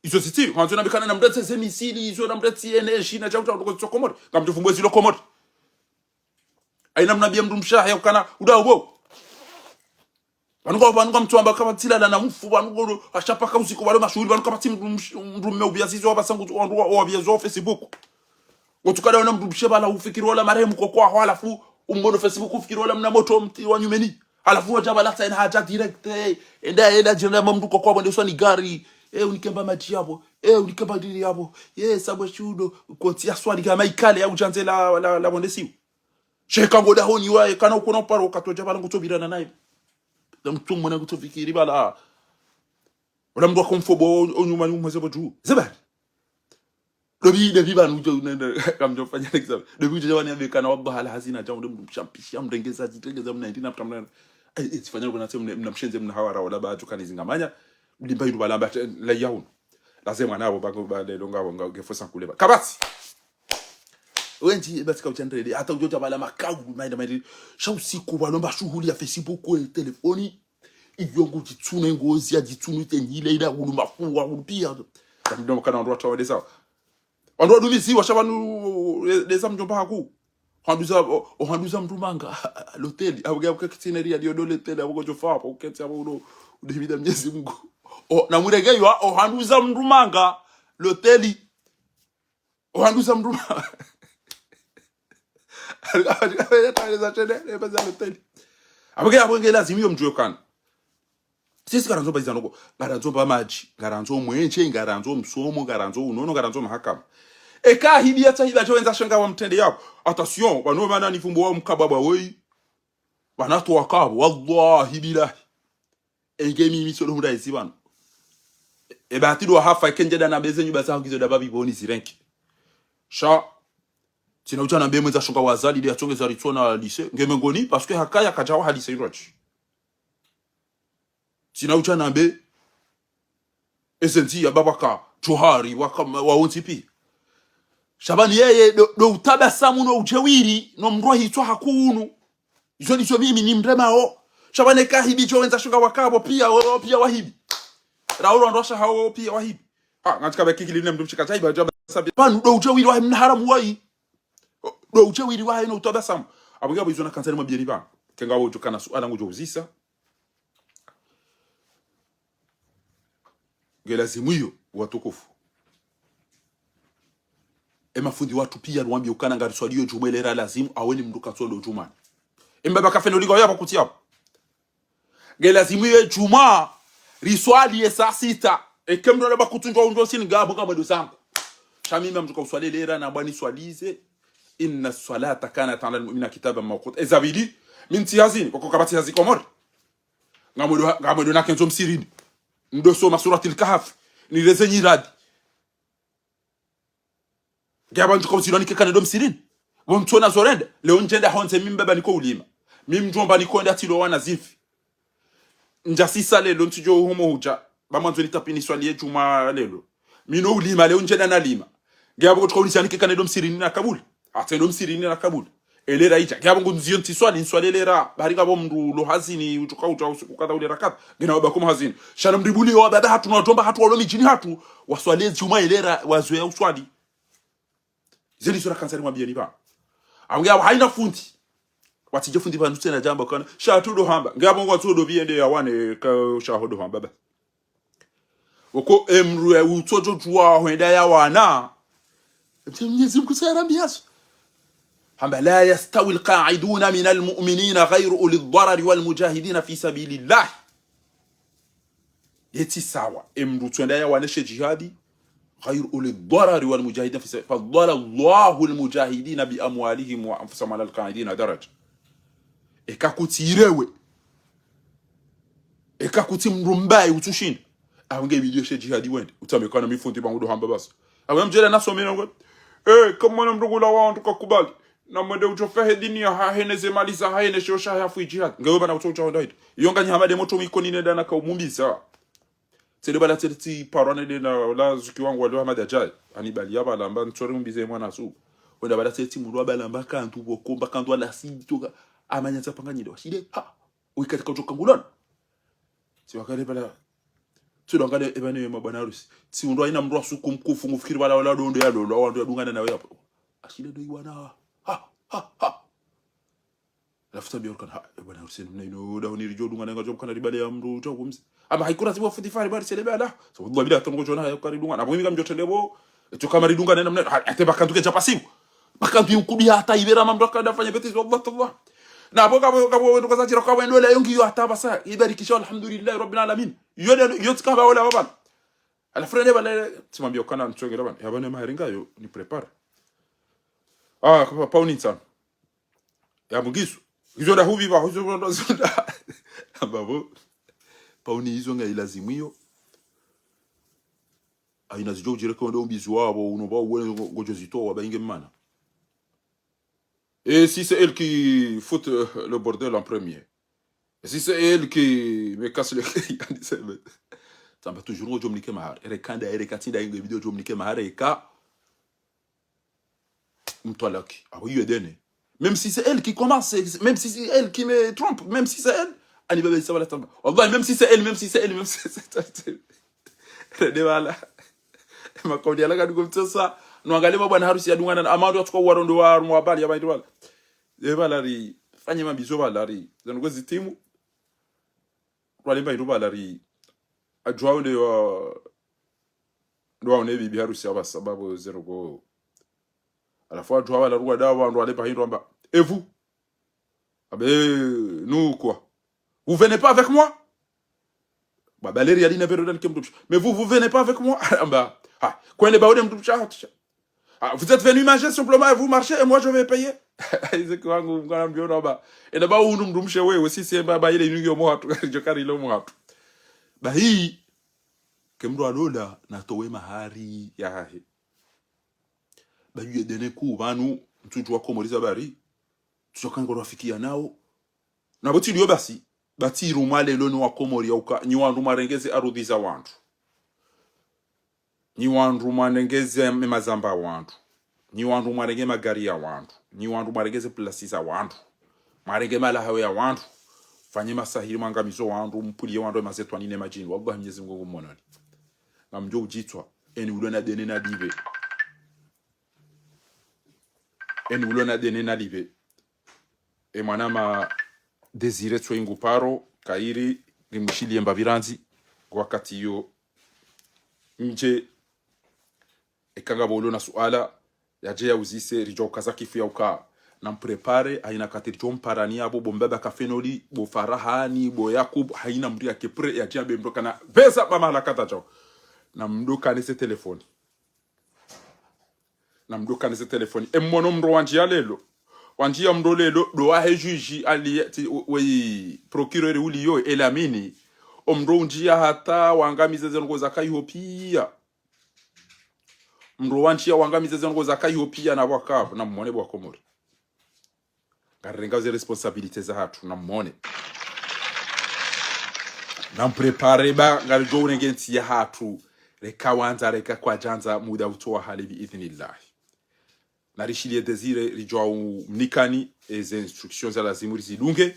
Izo ziti. Ngamandzo na bikana namretse ze misili, izo namretse ene, Shina, chauta, ndoko zo Komori. Ngamdjo fumbwe zilo Komori. Haina mna biya mndru mshe ya ukana, uda ubo. Pvanu nga, pvanu nga mtsuamba kapvatsi lala na mfu, pvanu ngo, ashapaka usiku pvalo mashuhuli, pvanu kapvatsi mdru msh-, mdru mme upviya zizo wapvasa ngu, wandru wa, wapviya zo Facebook. Ngotsukada wona mdru mshe pvala ufikiri wola marehemu koko waho, halafu umwono Facebook ufikiri wola mna moto mti wa nyumeni. Halafu wadja pvala tsa ena hadja direct, eh, enda, enda djiranda mwa mdru koko wapvo nde uswa ni gari, eh, unikemba madji yapvo, eh, unikemba diri yapvo, eh, sabwe shudo, kontsi ya swali kama ikale ya udjandze la, la, la pvondesiwo. Sheka ngo dahoni waye, kana ukona uparo, katodja pvala ngutso pvirana naye. Na mtsu mwana ngutso fikiri pvala. Ola mdru wakomfobo, o, o nyuma ni umweze pvo dju. Zebari. Dobi, dobi pvanu udjo, ne, ne, kamdjo fanya next time. Dobi udjo djawani ambe kana wallahi ala hazina dja unde mdru mshampisha, mrengeza, mrengeza mna indi na mtamna. Eh, eh, tsifanya kuna tse mna, mna mshenze mna hawara, wala ba tu kani zingamanya. Limba idu pvala mba, la yaun. Laze mwana apvo, ba, ba, lelo nga, nga, ngefo sankuleba. Kapvatsi. Wendji, basi kautsandrele, hata udjo dja pvala makau, maida, maida. Sha usiku, pvalo mba shuhuli ya Facebook, eh, telefoni. Iyo ngudjitsuna, ngozi ya djitsunu, ite nyile, ila, ulu mafuwa, ulu piya. Kani ndo kana wandru watsu wade sawa. Wandru wadumiziwa, sha pvanu, eh, deza mdjomba haku. Ohanduza, o, ohanduza mdru manga, loteli, apvo ke, apvo ke kitsineri ya dio do loteli, apvo kodjo fa, apvo keti, apvo udo, udehimida Mnyezi Mungu. O, na mwirege yo, ohanduza mdru manga, loteli. Ohanduza mdru manga. Apvo ke, apvo nge lazimu yo mdjuwe kana. Sisi ngarandzo mba izanoko, ngarandzo mba madji, ngarandzo mwenje, ngarandzo msomo, ngarandzo unono, ngarandzo mahakama. Eka hibi ya tsahiba djo wendza sha nga wamtrende yapvo. Attention, pvanu mana ni fumbo wa mkababa woyi. Pvanu tsu wakapvo, wallahi billahi. Enge mimi solo hunda ezi pvanu. E, e batili wa hafa, eke ndjeda na beze nyumba za hangizo da babi boni zirenki. Sha, tsina udja nambe mwendza sha nga wazali de yatsonge za ritsona lycée. Nge mengoni, parce que hakaya kadjawa ha lycée irochi. Tsina udja nambe, eze ndziya baba ka, Djohari, waka, wawontsi pi. Sha pvanu yeye, do, do utabasamu no udjewiri, no mdru hitswa hakunu. Izo ndizo mimi nimremao. Sha pvanu eka hibi djo wendza sha nga wakapvo piya, wo, wo piya wahibi. Rauro ndo sha hawo piya wahibi. Ha, ngantsika be kikili ne mdru mshika tsahiba, djaba sabi. Pvanu do udjewiri wahe mna haramu wayi. Do udjewiri wahe no utabasamu. Apvo nge apvo izo nakandza nimwambiyeni pvanu. Kenga wo djo kana suala ngudjo uzisa. Nge lazimu iyo, watukufu. E mafundi watru piya ruwambiya ukana ngariswaliyo djumwa ile ra lazimu, awe ni mdru katsolo djumwani. E mbaba kafe no linga yapvo kutsi yapvo. Nge lazimu ye djumwa, riswali ye saa sita. Eke mdru alo ba kutundjwa undjwa usini ngapvo ngamwendo zangu. Sha mimi mdru ka uswali ile ra na bwani swalize. Inna swalata kanat ala almu'minina kitaban mawquta. Eza pvili, mi ntsi hazini, koko kapvatsi hazi Komori. Ngamwendo, ngamwendo nakendzo msirini. Ndo soma suratil Kahfi. Nireze nyiradi. Nge apvo ndjuka uzilwa nike kane ndo msirini. Pvo ntsona zorende. Leo ndjenda hondze mi mbaba niko ulima. Mi mdjomba niko nda tilo wana zimfi. Ndjasisa lelo ntsidjo uhomo hudja. Ba mwandzo nitapi niswaliye djumwa lelo. Mi no ulima leo ndjenda nalima. Nge apvo kotsuka unisa nike kane ndo msirini na kabuli. Hata ndo msirini na kabuli. Ele ra idja. Nge apvo ngundziyo ntsiswali, nswali ele ra. Bahari ngapvo mdru lo hazini, utsuka utsa usiku kadha ule ra kadha. Ngena wabako mhazini. Sha na mdribuli yo wababa hatru na wadjomba hatru walo midjini hatru. Waswali djumwa ele ra, wazoweya uswali. Zeli sura kansari mwambiyeni pvanu. Apvo nge apvo hayina fundi. Watsidje fundi pvanu tsena djamba kana. Sha tu do hamba. Nge apvo ngwatso do pviya nde yawane ka sha ho do hamba ba. Woko emdru ya utsodjo djuwa hwenda yawana. Mtse Mnyezi Mngu sa yarambiya so. Hamba, لا يستوي القاعدون من المؤمنين غير أولي الضرر والمجاهدين في سبيل الله. Yetsi sawa, emdru utswenda yawane she djihadi, غير أولي الضرر والمجاهدين في سبيل، فضل الله المجاهدين بأموالهم وأنفسهم على القاعدين درجة. Eka kutsi irewe. Eka kutsi mdru mbayi utsushinda. Apvo nge pviliyo she djihadi wende. Utsambe kana mi fundi pvangu do hamba basi. Apvo mdjela nasome nongo. Eh, kamwana mdru kula wandru kakubali. Na mwende utsofa he dini yahahe ne ze mali zahahe ne sheo shahe hafu djihadi. Nge we pvana utso utsaho ndahidi. Iyo nganyi hamba de motro mwiko nine dana ka umumbisa. Tsele pvala tsele tsi parwa ne dena la zuki wangu wali wa hamba da djayi. Ani bali ya pvala mba ntsori umbize mwana su. Wenda pvala tsele tsi mdru wa pvala mba kantu pvoko mba kantu wala si toka. Amanya tsa panga nyile washile. Ha. Wikati ka utsoka ngulona. Tsi wakale pvala. Tsi ndo ngale epvane mabwana harusi. Tsi undru hayina mdru wa suku mkufu ngufikiri pvala wala ndo ndo yalolwa, wandru yadungana nawe yapvo. Ashile ndo iwana. Ha, ha, ha. Halafu tsambiya ukana, ha, e bwana harusi namna inu, dahoni ridjo dunga na ngaridjo kana ribale ya mdru, udja kumzi. Amba haikura zibu futi fari bari sele bala. So, wallahi bila tongo djona haya kari dunga. Na bo mi ngamdjo trende bo, etso kama ridunga na namna, ha, ate bakandu ke djapasibu. Bakandu yunkubi hata ibera mamdru akada fanya bêtise, wallahi tallah. Na bo kabo, kabo, wendo kaza tira kabo, wendo la yongi yo hata basa. Ibarikisha, alhamdulillahi rabbil alamin. Yo de, yo tsika ba ola babana. Halafu rende bala, tsimwambiya ukana ntsongela bana. Ya bana mahari ngayo, ni prépare. Ah, kapa, pauni ntsanu. Ya mugisu. Izo nda hubi ba, izo nda, izo nda. Amba bo. Pauni izo nga ilazimu iyo. Haina zidjo udjire kwa ndo mbizi wabo, uno ba uwe ngo-, ngodjo zitowa, ba inge mana. Et si c'est elle qui fout, euh, le bordel en premier. Et si c'est elle qui me casse le cœur, yani sebe. Tsamba toujours ngodjo mnike mahari. Ere kanda, ere katsinda inge vidéo djo mnike mahari, eka mtwalaki. Abo iyo dene. Même si c'est elle qui commence, même si c'est elle qui me trompe, même si c'est elle, ani baba isa wala tamba. Wallahi, même si c'est elle, même si c'est elle, même si c'est elle. Rende bala. Makauli yala kadi kumtsesa. Nwangale ba bwana harusi ya dungana, ama wandru watsuka warondo wa harumwa bali ya baindu bala. E bala ri, fanye mambizo bala ri. Zanu kwa zitimu. Rwale mba hindru bala ri, adjuwa wende wa, ndo waone bibi harusi aba sababu zero go. Halafu adjuwa bala ruwa dawa, ndo wale mba hindru amba, et vous ? Abe, nous quoi ? Vous venez pas avec moi ? Ba, bala ri yalina pero dani ke mdrumshe. Mais vous, vous venez pas avec moi ? Amba, ha, kwende ba wende mdrumshe, ha, tusha. Ah, vous êtes venu manger simplement et vous marchez et moi je vais payer. Isaac wangu, mwana mbiona ba. Ena ba unu mdrumshe wewe, sisi emba ba ile inungi omo hatru, djokari ile omo hatru. Ba hii, ke mdru alola, natowe mahari yahahe. Ba yuye dene ku, banu, ntsudjuwa Komori za bari. Tsuka ngoro afikiya nao. Na bo tsi liyo basi, ba tsi irumwa lelo ni Wakomori ya uka, nyi wandru mwarenge ze arudhi za wandru. Nyi wandru mwarenge ze mazamba ya wandru. Nyi wandru mwarenge magari ya wandru. Nyi wandru mwarenge ze plasi za wandru. Mwarenge malahawe ya wandru. Fanye masahiri mwangamizo wandru, mpuliye wandru emazetwani ne madjini. Wallahi Mnyezi Mngu ngu mononi. Ngamdjo udjitswa, eni ulo na dene na dibe. Eni ulo na dene na dibe. E mwana ma Désiré Tsoingu Paro, kairi, rimshiliye mba pvirandzi, wakati yo ndje, eka ngapvo ulo na suala, yadje yauzise, ridjo ukaza kifu ya uka. Na mprépare, haina kati ridjo mparani abo, bo mbaba Kafenoli, bo Farahani, bo Yakub, haina mdru yake prêt, yadje yambe mdru kana, pveza ba mahala kadha djao. Na mdru kane ze telefoni. Na mdru kane ze telefoni. E mmono mdru wandjiya lelo. Wandjiya mdru lelo, ndo wahe juge ali, ti, we, we, procureur uliyo, Elamine. O mdru undjiya hata wangamize ze ndrongo zaka iho piya. Mdru wandjiya wangamize ze ndrongo zaka iho piya na waka, na mmone bo Wakomori. Ngarirenga ze responsabilité zahatru, na mmone. Na mprépare ba, ngaridjo urenge ntsi yahatru, reka wandza, reka kwadjandza, muda utsowa hale bi idhnillahi. Na rishiliye Désiré, ridjo umnikani, eze instructions za lazimu rizidunge,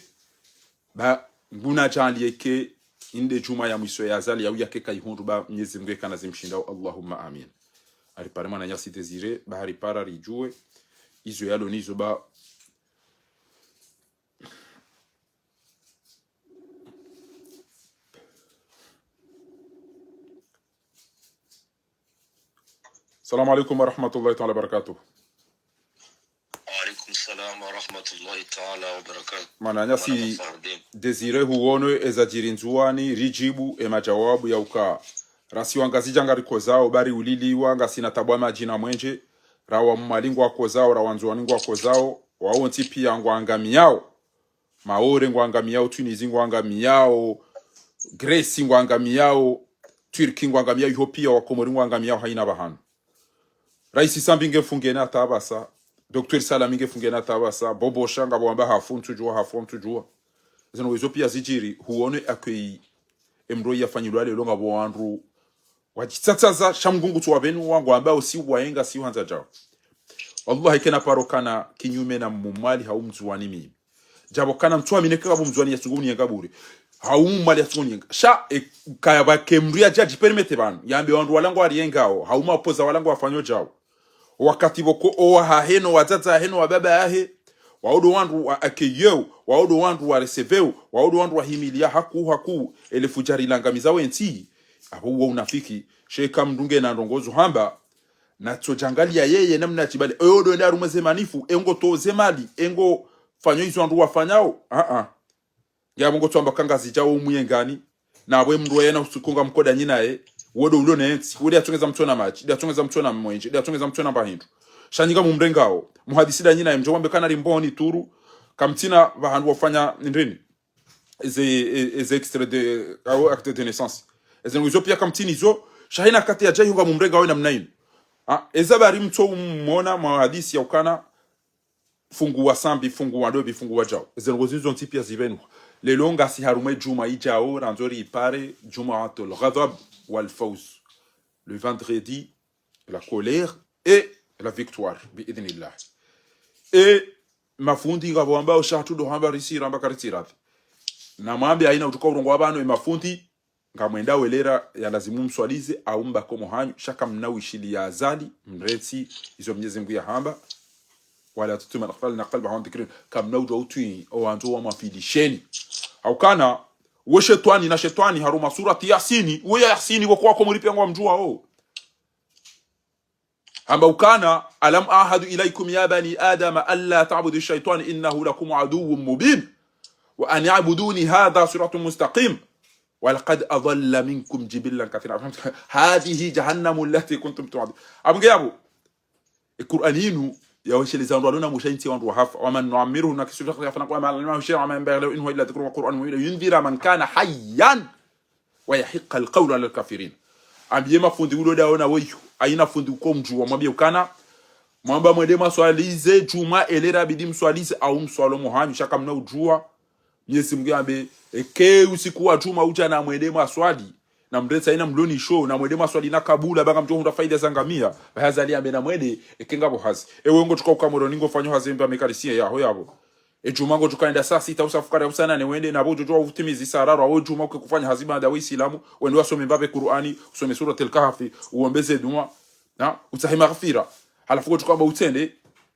ba, nguna djaliye ke, inde djumwa ya mwiso ya Azali, ya uya ke kayihundru, ba, Mnyezi Mngu eka na zimshindao, Allahumma amin. Aripare mwananyasi Désiré, ba, aripara ridjuwe, izo yalo nizo, ba, Salam alaikum wa rahmatullahi ta'ala wa barakatuh. Wa alaikum salam wa rahmatullahi ta'ala wa barakatuh. Mwananyasi Désiré, huono eza djiri Ndzuwani, ridjibu e madjawabu ya uka. Rasi wa Ngazidja ngarikozao, bari uliliwa, ngasina tabu ya madji na mwenje, rawa Mwali ngwakozao, rawa Ndzuwani ngwakozao, wawontsi piya ngwangamiyao. Maore ngwangamiyao, Tunisie ngwangamiyao, Grèce ngwangamiyao, Turquie ngwangamiyao, iho piya Wakomori ngwangamiyao, haina pvahanu. Raisi Sambi nge fungeni hata pvasa, Docteur Salami nge fungeni hata pvasa, Bobosha ngapvo wamba hafu, ntsudjuwa hafu, ntsudjuwa. Zinu wezo piya zidjiri, huone accueil, e mdru yafanyilwa lelo ngapvo wandru wadjitsatsaza, sha Mngu ngutsu wapvenu, wangwamba usi wayenga si uhandza djao. Wallahi kena paro kana kinyume na Mmwali hau Mndzuwani mimi. Djapvo kana mtsuamine kaka bo Mndzuwani yatsungo uniyenga bure. Hau Mmwali yatsungo uniyenga. Sha, e, kaya pvake mdru yadja djipermete pvanu. Yambe wandru wala ngwariyengao. Hau maopposants wala ngwafanyo djao. Wakati pvoko owahahe no wadzadze wahe no wababa wahe. wao ndo wandru wa accueillir, wao ndo wandru wa recevoir, wao ndo wandru wahimilia hakuu, hakuu, ele fudjari langamiza wentsi. Apvo uwo unafiki, sha eka mndru ngena ndrongoo zo hamba, natsodjangalia yeye namna tsi bali, eyo ndo enda harumwa ze manif, engo towa ze mali, engo fanyo izo wandru wafanyao. Ah, ah. Ngiyapvo ngotsoamba ka Ngazidja wo muyengani, na apvo mndru yena usiku ngamkodanyi naye, wo ndo ulo nentsi, wo nde yatsongeza mtsona madji, nde yatsongeza mtsona mwenje, nde yatsongeza mtsona mba hindru. Sha nyi ngamumrengao, muhadisi danyi naye, mdjo wambe kana rimboni turu, kamtsina pvahanu wafanya ndrini. Eze, e-, eze extrait de, au acte de naissance. Eze ndrongoo izo pia kamtsina izo, sha hayina wakati yadja yunga mumrengao namna inu. Ah, eza bari mtso umona muhadisi ya ukana, fungua sambi, fungua ndopvi, fungua djao. Eze ndrongoo zinu zontsi pia zipvenuha. Leo ngasi harumwa e djumwa idjao, randzo ripare, djumwatul ghadhab wal fawz. Le vendredi, la colère et la victoire, bi idhnillah. E mafundi ngapvo wambao sha hatru ndo hamba risi ramba karitsi radhi. Namwambe hayina utsuka urongoa pvanu, e mafundi, ngamwendao elera ya lazimu mswalize, au mbaki omo hanyu, sha kamna wishiliya Azali, mrentsi izo Mnyezi Mngu yahamba. ولا تطع من أغفلنا قلبه عن ذكرنا. Kamna udjuwa utwi, owandzo wamwafilisheni. Haukana, wo shetwani na shetwani harumwa surati Yasini, wo ya Yasini wo kwako muripe ngwamdjuwao. Hamba ukana, ألم أعهد إليكم يا بني آدم ألا تعبدوا الشيطان إنه لكم عدو مبين وأن اعبدوني هذا صراط مستقيم ولقد أضل منكم جبلا كثيرا هذه جهنم التي كنتم توعدون. Apvo ngiyapvo, e Kur'ani inu, yawesheleza wandru walona mwisho ntsi wandru wahafa. ومن نعمره ننكسه في الخلق أفلا يعقلون وما علمناه الشعر وما ينبغي له إن هو إلا ذكر وقرآن مبين لينذر من كان حيا ويحق القول على الكافرين. Ambiye mafundi ulo daona weyo, hayina fundi uko mdjuwa, mwambiye ukana, mwamba mwende mwaswalize djumwa, elera bidi mswalize, au mswalo omo hanyu, sha kamna udjuwa. Mnyezi Mngu yambe, eke usiku wa djumwa udja namwende mwaswali, namrentsi hayina mloni sho, namwende mwaswali na kabula, ba ngamdjo hundra faida za ngamia, ba Azali yambe namwende, eke ngapvo hazi. Ewe ngotsuka uka Moroni ngofanyo hazi mba mécanicien yaho yapvo. E djumwa ngotsuka enda saa sita usa fukari usa nane wende, na pvo udjo djuwa utimizi saa raru, awe djumwa uke kufanya hazi baanda we Isilamu, wende wasome mbapvi Kur'ani, usome Suratul Kahfi, uombe ze dua, na, utsahe maghfira. Halafu ngotsuka amba utsende,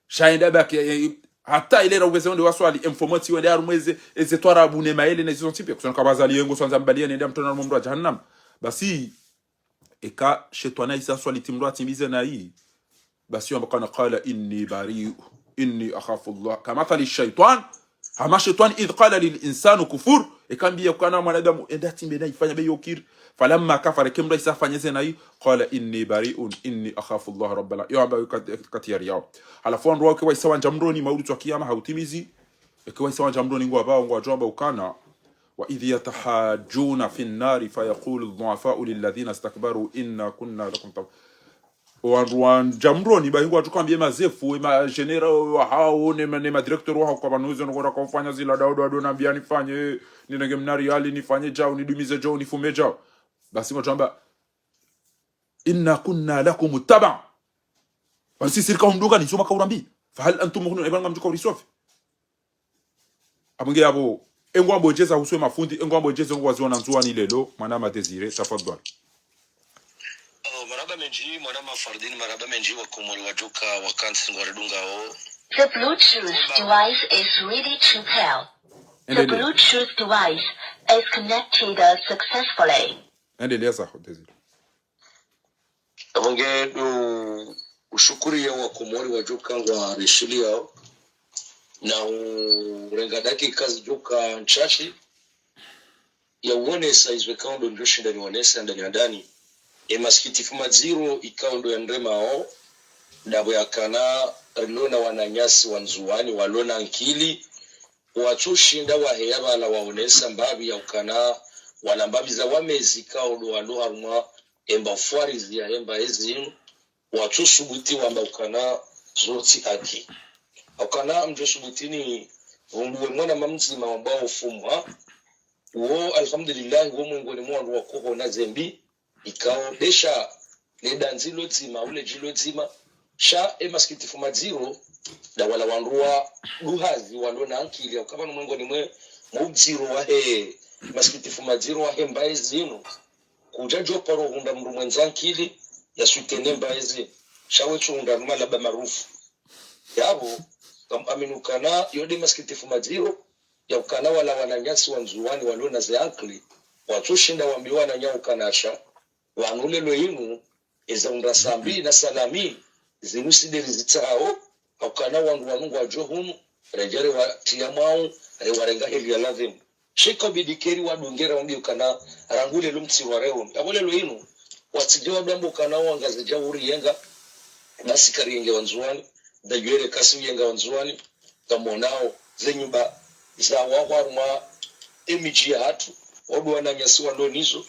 sha enda baki, e, e, hata ilera uveze wende waswali, e mfomotsi wende harumwa eze, eze twarabu ne maele na izo zontsi pia, kusona ka ba Azali yengo swandza mbaliye nende amtrona harumwa mro wa jahannam. Basi, eka shetwani hayisa swali tsi mndru atimize nayi. Basi wamba kana قال إني بريء إني أخاف الله كمثل الشيطان. Hama shetwani إذ قال للإنسان اكفر. Eka ambiya ukana mwanadamu enda tsimbe nayi fanya be yo kiri. فلما كفر, eka mndru hayisa fanye ze nayi. قال إني بريء إني أخاف الله رب العالمين. Yo amba kat-, katiyari yao. Halafu wandru wake wahisa wandja mroni maudu tswa kiyama hautimizi. Eka wahisa wandja mroni ngwapvao ngwadjo amba ukana. وإذ يتحاجون في النار فيقول الضعفاء للذين استكبروا إنا كنا لكم تبعا. Wandru wandja mroni, bahi ngwatsuka ambiye mazefu, e ma généraux wahao, ne ma, ne ma directeur wahao, ka pvanu izo nokora kaufanya zila dao dao dao nambiya nifanye, nirenge mna riali, nifanye djao, nidumize djao, nifume djao. Basi ngwadjo amba, إنا كنا لكم تبعا. Basi sisi rika humdunga ni soma kaurambi. فهل أنتم مغنون, eba ngamdjo kaurisofi. Apvo ngiyapvo, engwambo djeza huswe mafundi, engwambo djeza ngwaziona Ndzuwani leo, mwanama Désiré, tafadhwali. Oh, marahaba mendji, mwanama Fardine, marahaba mendji, wakomori wadjuka, wakantsi ngwaridungao. The Bluetooth device is ready to pair. The Endelea. Bluetooth device is connected successfully. Endelea zaho, Désiré. Apvo nge ndo ushukuriya wakomori wadjuka ngwarishiliyao, na urenga dakika zidjuka ntsashi, ya uonesa izo ikao ndo ndjoshinda nionese ndani ya ndani. E masikitifu madziro ikao ndo yandremao, ndapvo yakana rilona wananyasi wa Ndzuwani, walona nkili, watsushinda waheya pvala waonesa mbapvi ya ukana, wala mbapvi za wamezi ikao ndo walo harumwa emba ufwarizi ya emba ezinu, watsusubuti wamba ukana zotsi haki. Ukana mdjosubuti ni vumbuwe mwana mamdzima wambao Fumwa, wo, alhamdulillah, wo mwengoni mwa wandru wakohona zembi, ikao desha le dandzi lo dzima, ule dji lo dzima, sha e masikitifu madziro, nda wala wandru wa duhazi walona nkili, ya ukapvanu mwengoni mwe, mwa udziro wahe, masikitifu madziro wahe mbaye zinu, kudja djo paro hundra mndru mwendza nkili, ya soutenir mbaye zinu, sha wetsu hundra numa laba marufu. Yapvo, Ngam aminio ukana yo nde masikitifu madziro, ya ukana wala wananyasi wa Ndzuwani walio na ze ankili, watsoshinda wambiwa wananya ukana sha, pvanu leo inu, eza undra sambi na salami, zinu si nde rizitsahao, ha ukana wandru wanu ngwadjo hunu, redjere watriya mwau, rewarenga heli ya ladhimu. Sha ika ubidi keri wadungera wambiwa ukana rangu leo mtsirwa reo. Yapvo leo inu, watsidje wadambo ukana wangazidja uriyenga, nasi kariyenge Wandzuwani, ndadjuwere kasi uyenga Wandzuwani, ngamonao, ze nyumba za wahwarumwa, emidji yahatru, wandru wananyasi walo nizo,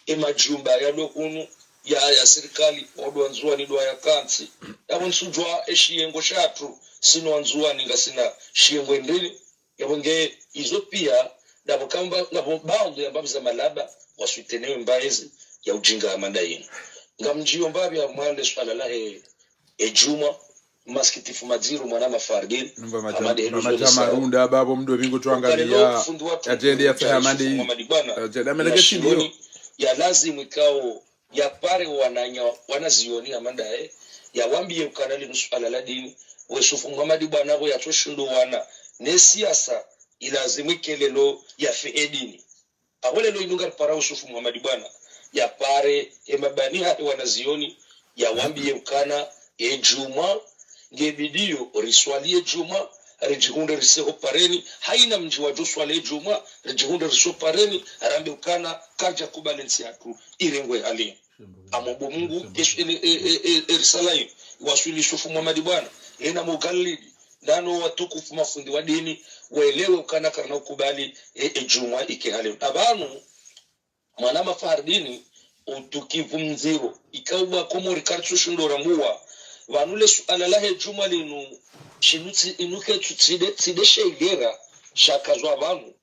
emajumba yalo hunu, ya, ya sirikali, wandru Wandzuwani ndo wayakantsi. Yapvo ntsudjuwa eshiyengo shatru, sinu Wandzuwani ngasina shiyengo ndrini, yapvo nge izo piya, ndapvo kamba, ndapvo baadhwi ya mbapvi za malaba, waswitenewe mbaezi, ya ujinga hama nda inu. Ngamdjiyo mbapvi ya mwale swala lahe, edjumwa, masikitifu madziro mwana mafardini, Mba maja- hama nde helu mba zo maja nisao. Marunda, babo mdo bingu tuangalia. Ukalelo fundi wa tuku, yatende ya tsaha hama nde Yusufu Muhammad Bwana, ajenda ameleke na shindiyo. Shimoni, ya lazimu ikao, ya pare wananya, wanazioni hama ndaye, ya wambiye ukana linu swala la dini, we Yusufu Muhammad Bwana pvo yatsoshindo wana, ne siasa, ilazimu ike leo ya fe edini. Apvo leo inu ngaripara Yusufu Muhammad Bwana, ya pare emabani hahe wanazioni, ya wambiye ukana, edjumwa, nge bidiyo, riswali edjumwa, ridjihundre rise ho pareni, haina mdji wadjo swali edjumwa, ridjihundre rise ho pareni, rambe ukana, karidja kubali ntsi yatru, irengwe hali. Amwombo Mungu, esh-, ele-, e-, e-, e-, erisala inu, waswili Yusufu Muhammad Bwana, ena mugalidi, nano watukufu mafundi wa dini, welewe ukana karina ukubali, e-, edjumwa ike hali. Apvanu, mwana mafardini, utukivu mdziro, ikao bwa Komori karitsushindo rambuwa, pvanu le suala lahe djumwa linu, shinu tsi-, inu ketsu tsi nde, tsi nde sheilera, shakazwa pvanu.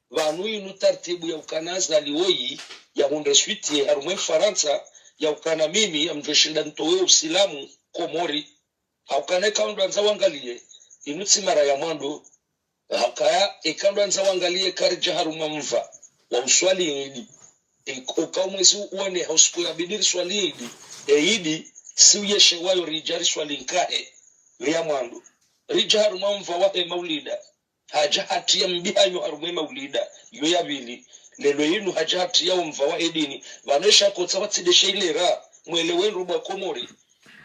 Pvanu inu tartibu ya ukana Azali woyi, ya hundre switiye harumwa Mfarantsa, ya ukana mimi, ya mdjoshinda ntowe Usilamu, Komori. Ha ukana eka ndo andza wangaliye, inu tsi mara ya mwando. Ha ukaya, eka ndo andza wangaliye karidja harumwa mva, wa uswali idi. Eka, uka umwezi uone ha usiku ya bidi riswali idi, e idi, si uyeshe wayo ridja riswali nkahe, ya mwando. Ridja harumwa mva wahe maulida. Hadja hatriya mbihanyo harumwa emaulida, yo ya pvili. Leo inu hadja hatriya omva wa edini. Pvanu esha kotsa watsi nde sheilera, mwelewe ndro bwa Komori.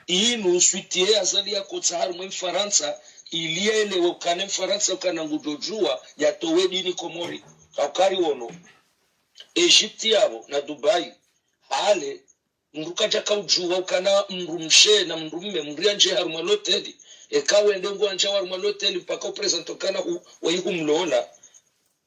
Inu switiye Azali ya kotsa harumwa Mfarantsa, ili yaelewe ukana Mfarantsa ukana ngudjodjuwa, yatowe dini Komori. Ha ukari wono. Egypte yapvo na Dubai, hale, mndru kadja kaudjuwa ukana mndru mshe na mndru mme, mndru yandje harumwa loteli. Eka wende ngwandjao harumwa loteli mpaka uprezante ukana hu, wayi humlola.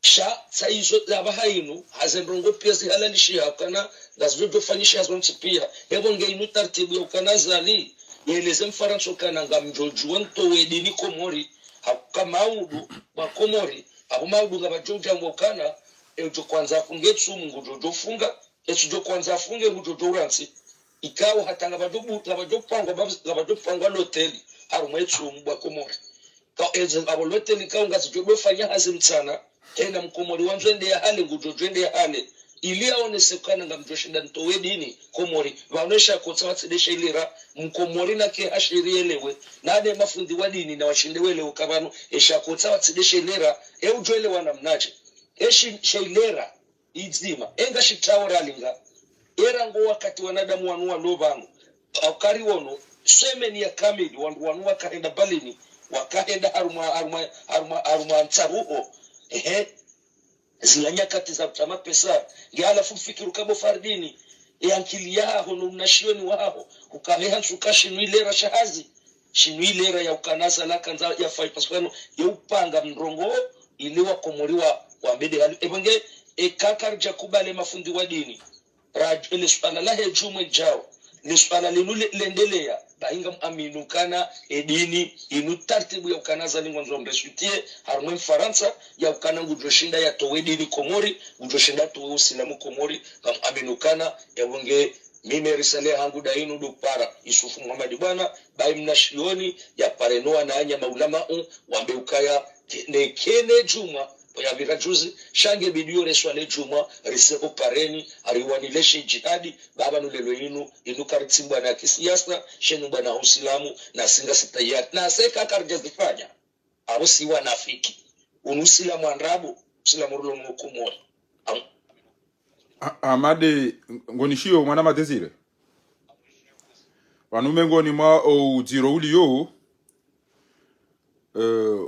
Sha, tsa izo, yapvaha inu, haze ndrongo piya zihalalishiha ukana, ngazidjo fanyishiha zontsi piya. Hepvo nge inu tartibu ya ukana Azali, yeleze Mfarantsa ukana ngamdjodjuwa ntowe dini Komori, ha uka maudu, bwa Komori, apvo maudu ngapvadjo udjambwa ukana, edjo kwandza afunge tsumu ngudjodjo funga, etsudjo kwandza afunge ngudjodjo urantsi. Ikao hata ngapvadjo bu-, ngapvadjo pangwa, ngapvadjo pangwa loteli, harumwa etsumu bwa Komori. Ka, ezo, apvo loteli kao ngazidjo dofanya hazi mtsana, hena Mkomori wandzo ende ya hale, ngudjodjo ende ya hale. Ili yaonese ukana ngamdjoshinda ntowe dini, Komori, pvanu esha kotsa watsi nde sheilera, Mkomori nake hashiri yelewe, nane mafundi wa dini na washinde welewe uka pvanu, esha kotsa watsi nde sheilera, e udjo elewa namnadje. Eshi sheilera, idzima, enga shitao ralinga. Era ngo wakati wanadamu wanu walo pvanu. Ha ukari wono, semeni ya kamili, wandru wanu wakahenda Berlin, wakahenda harumwa, harumwa, harumwa, harumwa ntsaruho. Ehe. Zila nyakati za utama pesa. Nge halafu mfikiri uka bo fardini, e ankili yaho, no mnashioni waho, ukahe hantsu ka shinu ilera sha hazi. Shinu ilera ya ukana Azali kandza ya fayi pasipano, ya upanga mndrongo, ili wa Komori wa, wa mbede hali. Epvo nge, eka karidja kubali mafundi wa dini. Radj-, ele suala lahe djumwa idjao. Le suala linu le-, lendeleya. Bahi ngam aminu ukana edini, inu tartibu ya ukana Azali ngwandzo mreswitiye, harumwa Mfarantsa, ya ukana ngudjoshinda yatowe dini Komori, ngudjoshinda yatowe Usilamu Komori, ngam aminu ukana, epvo nge, mimi risale hangu nda inu ndo para, Yusufu Muhammad Bwana, bahi mnashioni, ya pare no wananya maulamau, wambe ukaya, ke-, ne kene djumwa, pvo yapvira juzi, sha nge bidiyo reswali djumwa, rise ho pareni, ariwanileshe jihadi, baba nu leo inu, inu karitsimbwa na kisiyasa, shenu bwana Usilamu, na si ngasi tayari, na seka karidja zifanya. Abo si wanafiki. Unu usilamu wa ndrabo, usilamu rilo mwa Komori. Am- A- Amade, ngonishiyo mwanama Désiré. Pvanu mengoni mwa o udziro uliyo, eh,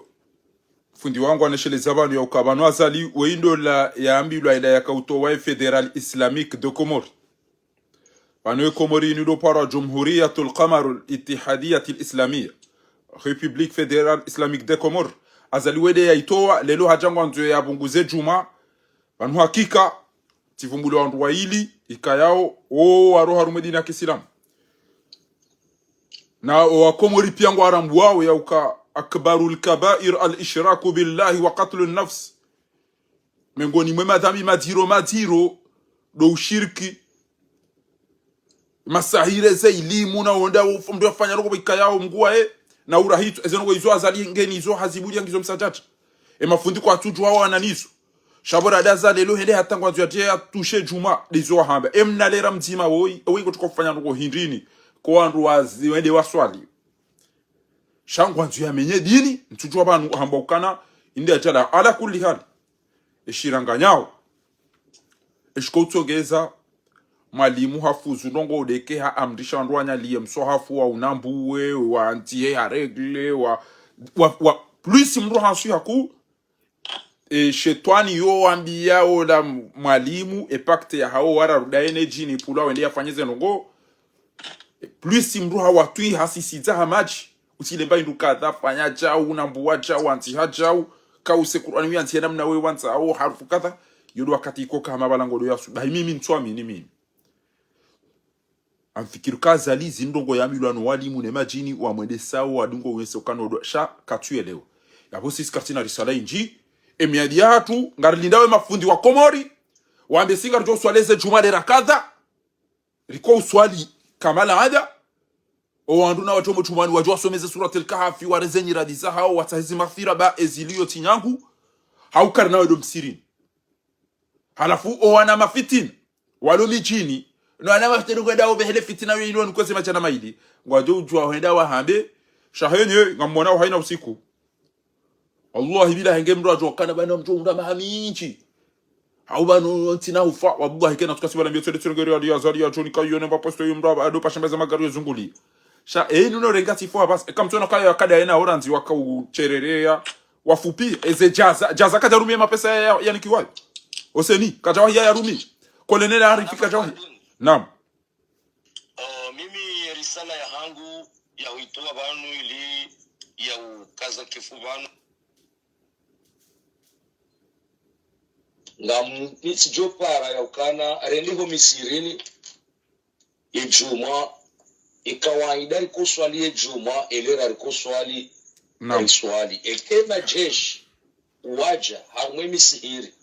fundi wangu anesheleza pvanu ya uka pvanu Azali weindo la yaambilwa enda yakautowa e Fédéral Islamique de Comores. Pvanu e Komori inu ndo parwa Jumhuriyatul Qamar al Ittihadiyatil Islamiyya. République Fédérale Islamique des Comores. Azali wende yaitowa, lelo hadja ngwandzo yapvunguze djumwa. Pvanu hakika, tsivumbulwa wandru waili, ikayao, o waro harumwa e dini ya kiislamu. Na o wakomori pia ngwarambuwao ya uka أكبر الكبائر الإشراك بالله وقتل النفس. Mengoni mwe madhambi madziro madziro, ndo ushiriki. Masahiri ze ilimu na wonda uf- mndru yafanya ndrongo pvo ikayao Mngu waye, na urahitsu, eze ndrongo izo Azali ngeni izo hazibulia ngizo msadjadja. E mafundi kwatsudjuwa wana nizo. Sha pvo rada Azali lelo hende hata ngwandzo yadje yatushe djumwa, ndizo wahamba. E mna lera mdzima woyi, ewe ngo tuko fanya ndrongo hindrini, ko wandru wazi, wende waswali. Sha ngwandzo yamenye dini, ntsudjuwa pvanu hamba ukana, inde ajala, ala kulli hali. Eshiranganyao. Eshiko utsongeza, mwalimu hafuzu ndrongo udeke haamrisha wandru wanyaliye mswahafu wa unambuwe, wa ntiye ha règle, wa, wa, wa, plus mndru hansu haku, e, shetwani yo wambiya ola mwalimu, e pacte ya hawo wara rudaye ne djini pulwa wende yafanye ze ndrongo, plus mndru hawatwi hasisidza hamadji. Utsile mba indru kadha, fanya djau, nambuwa djau, antsiha djau, kause Kur'ani uyantsihe namna we wantsao, harufu kadha. Yo ndo wakati iko kama pvala ngodo yasu. Bahi mimi ntswamini mimi. Amfikiri ka Azali zindrongo yambilwa no walimu ne madjini, wamwendesao, wadungo wese ukana odo. Sha, katsuyelewa. Yapvo sisi kartsina risala indji. E miadi yahatru, ngarilindawo e mafundi wa Komori. Wambe si ngaridjo uswali ze djumwa lera kadha. Riko uswali kama laada. O wandru na wadjo mo djumwani wadjo wasome ze Suratul Kahfi, wareze nyiradi zahao, watsahe zi maghfira ba eziliyo tsi nyangu. Hau karina wedo msirini. Halafu o wana mafitina, walo midjini, no wana mafitina kwenda opvehele fitina yo ilo nukweze madjana mayili. Ngwadjo udjuwa hwenda wahambe, sha henye, ngamwona o haina usiku. Wallahi billahi nge mndru adjo kana pvanu mdjo unda maha mindji. Hau pvanu ntsina ufa, wallahi kena tukasi pvala mbio tsele tsele ngeri ali Azali ya djoni kayone mba posto yo mndru aba ado pashamba za magari yo zunguli. Sha, e, nuno renga tifo abas, e, kamtsona kayo ya kada ena oranzi waka uchererea, wafupi, eze djaza, djaza kadja rumia mapesa ya, ya, yanikiwayo. Oseni, kadja wahi ya, ya rumi. Kolonel Arifi kadja wahi. Naam. Oh, mimi risala yahangu ya huitowa pvanu ili ya ukaza kifu pvanu. Ngam-, nitsidjo para ya ukana, rende ho misirini, e djumwa, e kawaida riko swali e djumwa, elera riko swali, Naam. riswali. Eke madjeshi, wadja, harumwa e misihiri.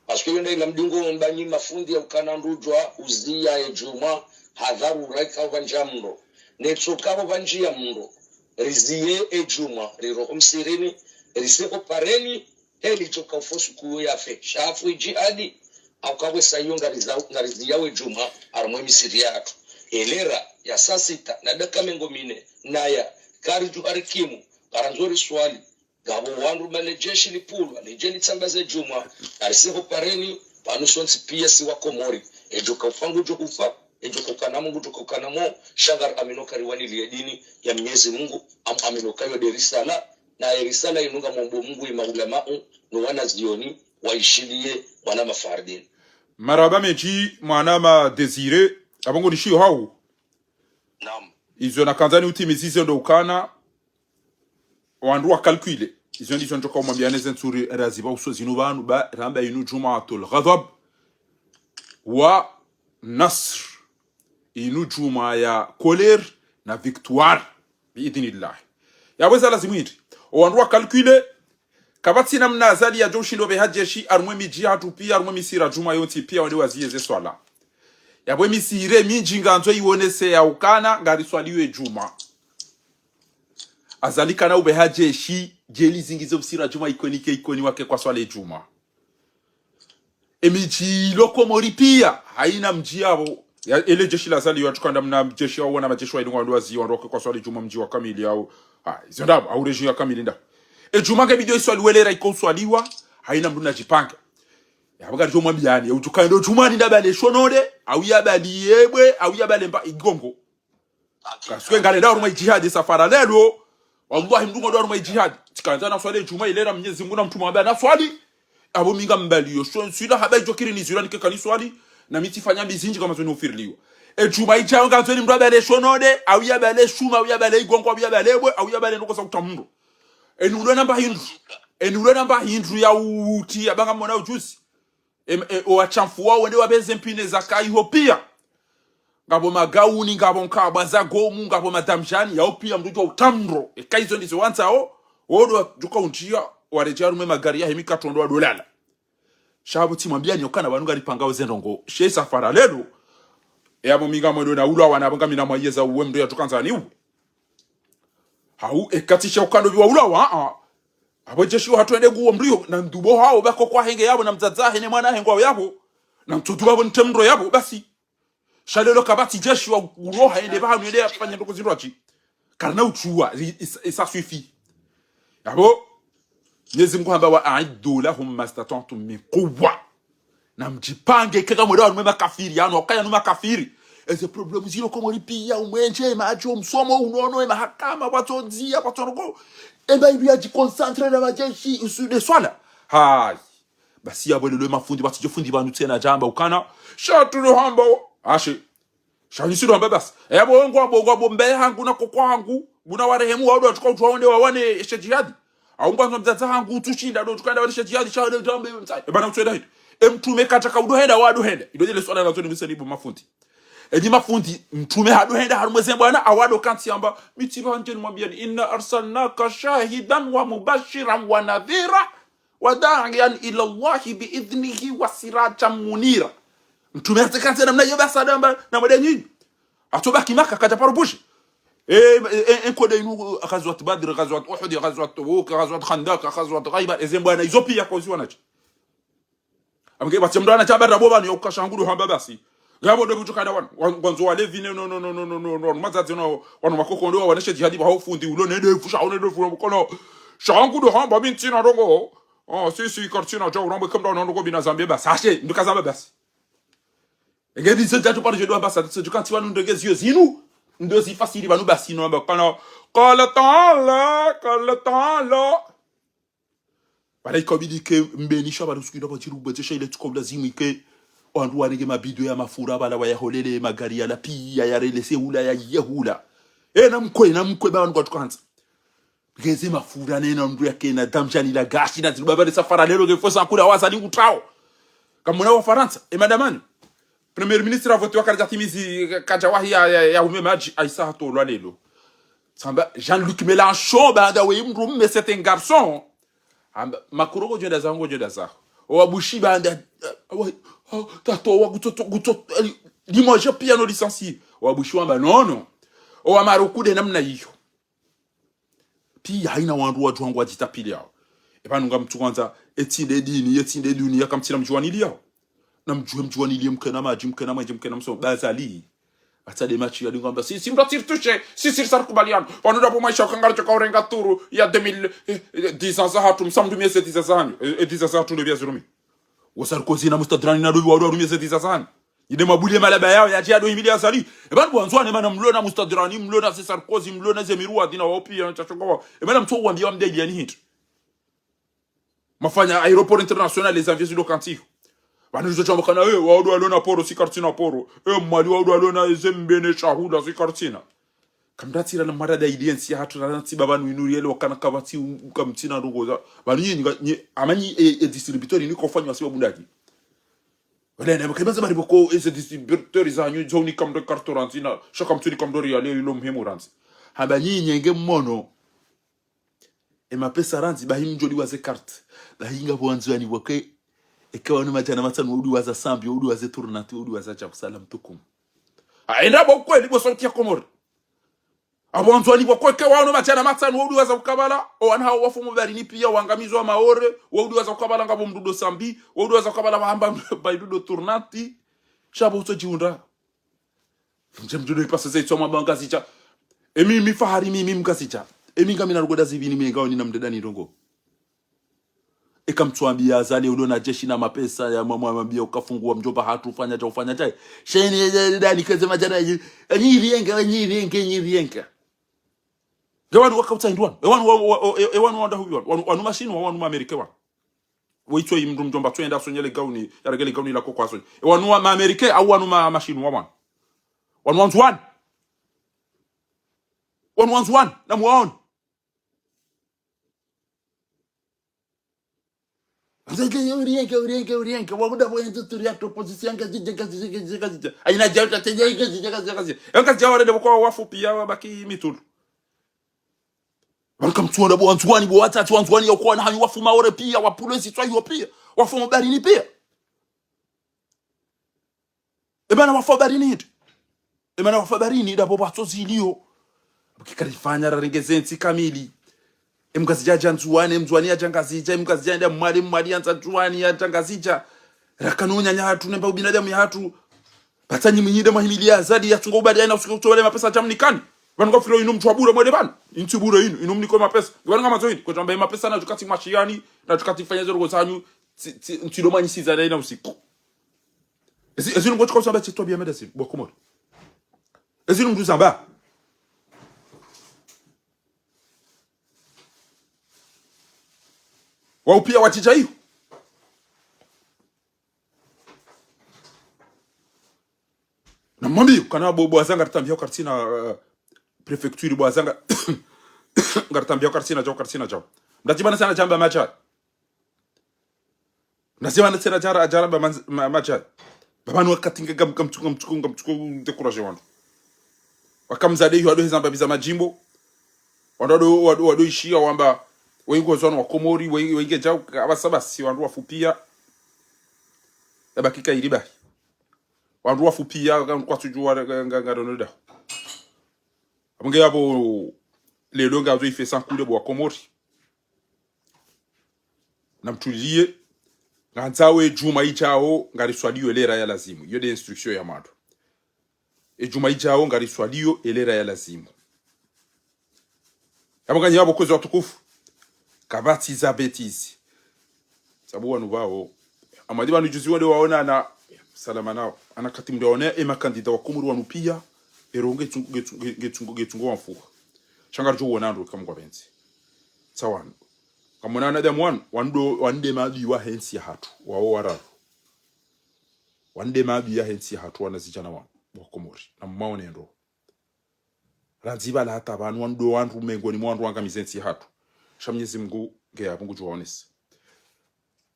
Parce que yo nda ila mdungo mbanyi mafundi ya ukana ndudjwa, uziya e djumwa, ha dharura ikao pvandja mndro. Netso kao pvandjiya mndro, riziye e djumwa, riro ho msirini, rise ho pareni, heli djoka ufo suku yo yafe. Sha hafu idjihadi, au kawe sa iyo ngariza-, ngariziyawo e djumwa, harumwa e misiri yahatru. Elera, ya saa sita, na daka mengo mine, naya, karidju harikimu, karandzo riswali, ngapvo wandru mane djeshi lipvulwa, lidje litsambaze djumwa, narise ho pareni, pvanu sontsi pia si wa Komori. Edjo ka ufa ngudjo ufa, edjo ka ukana mo ngudjo ukana mo, sha ngari amino kariwaniliye dini ya Mnyezi Mungu, am amino kayo nde risala, na ye risala inu ngamombo Mungu ye maulamau, no wanazioni, waishiliye, mwanama Fardine. Marahaba mendji, mwanama Désiré, apvo ngonishiyo hau. Naam. Izo nakandza niutimizize ndo ukana, wandru wa calculer. Izo ndizo ndjoka umwambiane ze ntsuri raziba uso zinu pvanu ba, ramba inu Jum'atul Ghadhab wa Nasr. Inu djumwa ya colère na victoire. Bi idhnillah. Yapvo eza lazimu indri. O wandru wa calculer, kapvatsi namna Azali yadjo ushindo pveha jeshi, harumwa e midji yahatru pia, harumwa e misihiri djumwa yontsi pia, wende waziye ze swala. Yapvo e misihiri mindji ngandzo iwonese ya ukana, ngariswaliwo e djumwa. Azali kana upveha jeshi, djeli zingize msihiri djumwa ikoni ke ikoni wake kwaswali e djumwa. E midji ilo Komori pia, haina mdji yapvo. Ya, ele jeshi la Azali yo atukanda mna jeshi au wana majeshi wa ilunga wandru waziye wandru wake kwaswali e djumwa mdji wa kamili au. Ha, izo ndapvo, au région ya kamili nda. Edjumwa nge bidi iswaliwe lera iko uswaliwa, haina mndru nadjipange. Yapvo ngaridjo mwambiyani, ye udjo kaya ndo djumwani nda bale shonole, au ya bale yebwe, au ya bale mba igongo. Parce que ngarendao harumwa idjihadi safari lelo. Wallahi mndru ngwendao harumwa idjihadi. Tsikandza naswali edjumwa ilera Mnyezi Mungu na mtrume wamba naswali. Apvo mi ngambaliyo. Sho, swila haba idjo kiri nizwila nike kaniswali. Na mi tsifanya mbi zindji hama zo nihufiriliwa. Edjumwa idjao ngandzo ni mndru ya bale shonole, au ya bale shuma, au ya bale igongo, au ya bale bwe, au ya bale ndrongoo za utamro. Eni ulwe namba hindru. Eni ulwe namba hindru ya uti, yaba ngamwona udjuzi. Em, e, owashamfu wao wende wapveze mpine za kaiho piya. Ngapvo magauni, ngapvo nkabwa za gomu, ngapvo madamjani, yao piya mndru udjuwa utamro. Eka izo ndizo wandzao, wodo wadjuka undjiya, waredjeya harumwa emagari yahe mikato ndo wadolala. Sha pvo tsimwambiyani yokana pvanu ngaripangao ze ndrongoo. She safari lelo, e apvo mi ngamwendo na ulwa wana apvo ngamina mwayeza uwe mndru yadjuka ndzani uwe. Hau, eka tsi sha ukando pvi wa ulwa wa, a. Apvo jeshi wahatru wende nguwo mndru yo, na ndubo hao, bako kwa henge yapvo, na mdzadze wahe ne mwana wahe ngwao yapvo, na mtsodu pvapvo nte mndro yapvo, basi. Sha lelo kapvatsi jeshi wa ulo haende pvahanu yende yafanye ndrongoo zindrwadji. Karina udjuwa, i-, i-, i-, ça suffit. Yapvo, Mnyezi Mungu hamba, وأعدوا لهم ما استطعتم من قوة. Na mdjipange, eka ngamwendao harumwa emakafiri, yanu, ukaya nu makafiri. Eze problème zilo Komori piya, umwenje, emadji, omsomo, unono, emahakama, pvwatso ndziya, pvwatso ndrongoo. Eba ilu yadjiconcentré na majeshi, usude swala. Hayi. Basi yapvo lelo emafundi, pvatsi djo fundi pvanu tsena djamba ukana. Sha tsulo hamba, ashe. Sha nyi tsulo hamba basi. Yapvo ngwapvo, ngwapvo mbaye hangu na koko hangu. Nguna warehemu wao ndo watsuka utsuwa wende wawane eshe djihadi. Au ngwandzo mdzadze hangu utsushinda ndo utsukanda wawane eshe djihadi, sha ndo djambe mtsayi. Eba na utswenda hindru. Emtrume katsaka udo henda, wado henda. Ido djele swala nazo ni misali bo mafundi. Enyi mafundi, mtrume hado henda harumwa eze mbwana, awado kantsi yamba, mi tsi pvandje nimwambiyani, إنا أرسلناك شاهدا ومبشرا ونذيرا وداعيا إلى الله بإذنه وسراجا منيرا. Mtrume hatse kantsi namna iyo basi adamba, na mwade nyinyi. Atsobaki Maka, kadja paro bouger. E, e, e, enkode inu, Ghazwat Badr, Ghazwat Uhud, Ghazwat Tabuk, Ghazwat Khandaq, Ghazwat Khaybar, eze mbwana izo piya kozi wanadje. Amge batsi mndru ana tsi amba rabo pvanu ya uka sha hangu ndo hamba basi. Ngapvo ndo pvutsu kanda wanu. Wa-, ngwandzo walevi ne, no, no, no, madzadze no, wanu makoko ndo wawane she djihadi pvaho fundi, ulo ne ndevu, sha ulo ne ndevu, ulo mkono. Sha hangu ndo hamba, mi ntsina ndrongoo. Ah, si, si, kartsina, dja urambwe kamda wana ndrongoo bina zambe basi. Ashe, ndo kazamba basi. Enge ndizo djatu paro djedo hamba sa, so djuka ntsi wanu ndrongoo ziyo zinu. Ndo zifasiri pvanu basi, no hamba, kana, قال تعالى، قال تعالى. Pvala ikabidi ke mbeni sha pvala usiku ndo pvadjiru bwedze sha ile tsuka ulazimu ike. Wandru warenge mabido ya mafura pvala wayaholele magari yala piya yarelese hula ya yehula. E na mkwe, na mkwe ba wandru kwatsukandza. Ngeze mafura nena mndru yakena damjani la gashi na ziluba pvale safari lelo nge fosa kula waza lingu tao. Kamwona wa Farantsa, e madamani. Premier ministre avotiwa karidja timizi, kadja wahi ya, ya, ya ume madji, Aïssa hatolwa lelo. Samba Jean-Luc Mélenchon, baanda we mndru mme, c'est un garçon. Amba, Macron ngodjo enda zaho, ngodjo enda zaho. Owa Bushi baanda, eh, owa, oh, tato, owa gutsoto, gutsoto, eh, limogé piya no licencié. Owa Bushi wamba, non, non. Owa Maroc nde namna iyo. Piya haina wandru wadjuwa ngwadjitapiliyao. Epvanu ngamtsukwandza, etsi nde dini, etsi nde duniya, kamtsina mdjuwaniliyao. Na mdjuwe mdjuwaniliye mkena madji, mkena mwenje, mkena msomo, bazali. Atsa de matshi ya lingwamba, si, si mndru atsirtushe, si, si, risarikubaliana. Pvanu ndapvo mwaisha ukangara choka urenga turu ya deux mille, eh, eh, dix ans zahatru, msamdu miezi dix ans zahanyu, eh, eh, dix ans zahatru ndo piya zirumi. Wo Sarkozy na Mustadrani na dobi wa ndo warumie ze dix ans zahanyu. Inde mabuli ye malaba yao, yadje yado himili Azali. Epvanu pvwandzwane mana mlo na Mustadrani, mlo na ze Sarkozy, mlo na ze Miruwadi na wao piya, na tshashonga wao. Emana mtso wambiya wamdeli yani hindri. Mafanya aéroport international, les avions zilo kantsi ho. Pvanu ndizo tshamba kana, eh, wao ndo walo na poro, si kartsina poro. Eh, Mwali wao ndo walo na ze mbe ne shahula, si kartsina. Kamdatsira na mara da idée ntsi yahatru, na ntsi pvapvanu inu riele wakana kapvatsi u-, u-, kamtsina ndrongoo za. Pvanu nyinyi nga, nyi, amanyi e, e distributeur inu kofanywa si wabundaki. Wale ne, kemeza bari pvoko, e ze distributeur zanyu, djo unika mndru karto randzi na, sha kamtsunika mndru riale ilo muhimu randzi. Hamba nyinyi nge mmono. E mapesa randzi, bahi mdjo diwaza e carte. Bahi ngapvo wandzwani pvwake, eka wanu madjana matsanu, wo udiwaza sambi, wo udiwaza e tournante, wo udiwaza djaku salam tukum. Aenda pvo kweli pvo sauti ya Komori. Apvo wandzwani pvwake, eka wanu madjana matsanu, wo udiwaza ukabala, owana hawo wafu mubarini piya, wangamizwa Maore, wo udiwaza ukabala ngapvo mdudo sambi, wo udiwaza ukabala wahamba bayi dudo tournante. Sha pvo utso djihundra. Ndje mdjudo ipasa zaitswa mwa ba Ngazidja. Emi mi fahari mi, mi Mngazidja. Emi ngamina ndrongoo ndazipvi ni mi ngawo nina mndru ndani ndrongoo. Eka mtsuambia Azali ulio na jeshi na mapesa ya mwa-, mwa-, mwambia ukafungua mdjomba hatru, ufanya dja, ufanya dja. Sheni, eh, eh, dani keze madjana, eh, eh, nyirienga, eh, nyirienga, eh, nyirienga. Nge wanu waka utsaha hindru wanu. E wanu wa, wa, wa, e, e wanu wanda hubi wanu. Wanu, wanu mashinwa, wanu maamerika wanu. Weitso yi mndru mdjomba tso yenda asonye le gauni, yarenge le gauni la koko asonye. E wanu wa maamerika, au wanu ma, mashinwa wanu. Wanu wandzuwani. Wanu wandzuwani, na muwaoni. Urienga, urienga, urienga. Wabuda bo yenzo turi ya opposition, Ngazidja, Ngazidja, Ngazidja, Ngazidja. Aina djau ta tenya, Ngazidja, Ngazidja, Ngazidja. Ngazidja warende bo kwa wafu pia wabaki mitulu. Wanu kamtsuona bo wandzuwani, bo watsatsi wandzuwani ya ukwana hanyu wafu Maore pia, wafu Lwezi tswa iyo pia. Wafu Mabaharini pia. E bana wafu Baharini hindri. E bana wafu Baharini ndapvo pvatso zilio. Kikari fanya rarenge ze ntsi kamili. E Mngazidja yadja Ndzuwani, e Mndzuwani yadja Ngazidja, e Mngazidja yende Mwali, Mwali yandza Ndzuwani, yadja Ngazidja. Rakana unyanya hatru, nemba ubinadamu ya hatru. Pvatsa nyi mwinyide mwahimili ya Azali, yatsungo ubali hayina usiku kutso wale mapesa djamnikani. Pvanu ngafiro inu mtru wa bure mwende pvanu. Intsi bure inu, inu mniko mapesa. Pvanu ngamazo hindri, kotamba mapesa na djukati mwashiyani, na djukati fanya ze ndrongo zanyu, tsi, tsi, ntsi ndo manyisiza hayina usiku. Ezi, ezi ndrongo tsi kwa usamba tsi twabiya mada zi, bo Wakomori. Ezi ndrongo zamba. Wao pia watsidja iyo. Na mwambi, kana bo, bo wazanga ritambia ukartsina, eh, préfecture, bo wazanga, ngaritambia ukartsina djau, ukartsina djau. Mdadjibana sana djamba madjari. Ndazibana tsena djara, djara ba manz-, ma, madjari. Ba pvanu wakati nge ngam, ngamtsuko, ngamtsuko, ngamtsuko décourager wandru. Waka mzade iyo wado heza mbapvi za madjimbo. Wandru wado, wado, wado ishiya wamba, wenge wazwano Wakomori, wenge, wenge djau, ka, abasa basi, wandru wafu pia. Yabaki kayiri bahi. Wandru wafu pia, nga, kwatsudjuwa, nga, nga, nga, dono daho. Apvo nge yapvo, lelo ngazo ife sankule bo Wakomori. Na mtulilie, ngandzao e djumwa idjao, ngariswalio e lera ya lazimu. Iyo nde instruction ya mwando. E djumwa idjao, ngariswalio e lera ya lazimu. Yapvo nganyi yapvo kwezi watukufu. Kapvatsi za bêtise. Sabu wanu pvao. Amadi pvanu juzi wale waona ana salama nao. Ana kati mde waona e makandida Wakomori wanu pia. Ero ngetsu-, ngetsu-, ngetsu-, ngetsungo wamfuha. Sha ngaridjo wona ndro kamwe ngwapvendze. Tsa wanu. Kamwe na wanadamu wanu, wanu ndo, wanu nde maadui wahe ntsi ya hatru, wao wararu. Wanu nde maadui yahe ntsi ya hatru wanazidjana wanu, Wakomori. Na mwaone ndro. Randzi pvala hata pvanu wanu ndo wandru mengoni mwa wandru wangamize ntsi ya hatru. Sha Mnyezi Mngu nge yapvo ngudjo waonesa.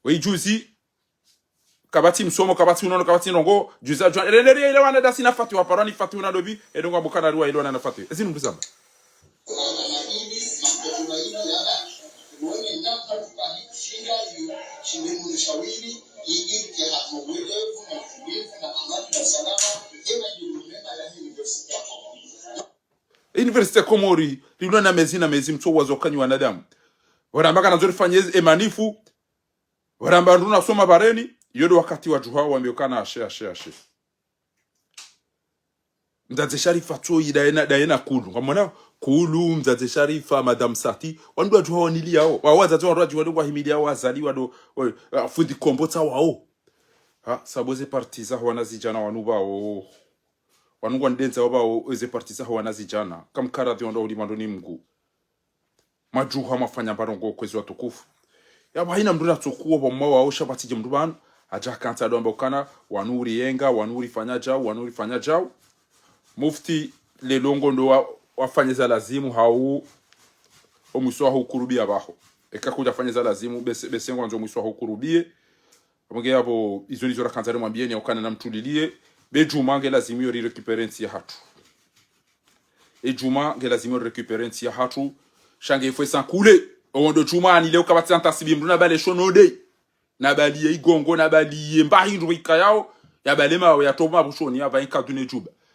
We juzi, kapvatsi msomo, kapvatsi unono, kapvatsi ndrongo, juzi adjwa, ele, ele, ele, wana dasi na fatiwa, parwa ni fatiwa na dobi, ele ngwa mbuka na riwa, ele wana na fatiwa. Ezi ndrongo zamba. Université Komori, lilona mezi na mezi mtso wazo kanyi wanadamu. Waramba kana ndzo rifanye ezi emanifu, waramba ndru nasoma pvareni, iyo ndo wakati wadjuha wambe ukana ashe, ashe, ashe. Mdzadze Sharifa tso yi dayena, dayena kulu. Ngamwona kulu, mdzadze Sharifa, Madame Sati. Wandru wadjuha wanili yao. Wa, wadzadze wandru wadjuha ndo wahimili yao, Azali wado, wa, ah, fundi kombo tsa wao. Ha, sabu ze parti za wanazidjana wanu pvao. Wanu ngwandendza wapvao, eze parti za wanazidjana. Kamkara dhi wandru uli mwando ni Mngu. Mwadjuha mwafanya mba ndrongo kwezi watukufu. Yapvo hayina mndru natsokuwa pvwa mwa wao sha pvatsidje mndru pvanu, adja kantsa ndo amba ukana, wanu uriyenga, wanu urifanya djau, wanu urifanya djau. Mufti lelo ngo ndo wa, wafanye za lazimu hau omwiso waho ukurubia pvaho. Eka kudja fanye za lazimu, bese, bese ngwandzo omwiso waho ukurubie. Apvo nge yapvo, izo ndizo rakandza rimwambieni, ya ukana na mtulilie. Be djumwa nge lazimu yo rirécupérer ntsi ya hatru. E djumwa nge lazimu yo rirécupérer ntsi ya hatru. Sha nge ifwe sankule. Owo ndo djumwa ani leo kapvatsi antasibi mndru na bale shonode. Na bali ye igongo, na bali ye mbahi ndru ikayao. Ya bale mawe ya toma bushoni ya pva inkadune djuba.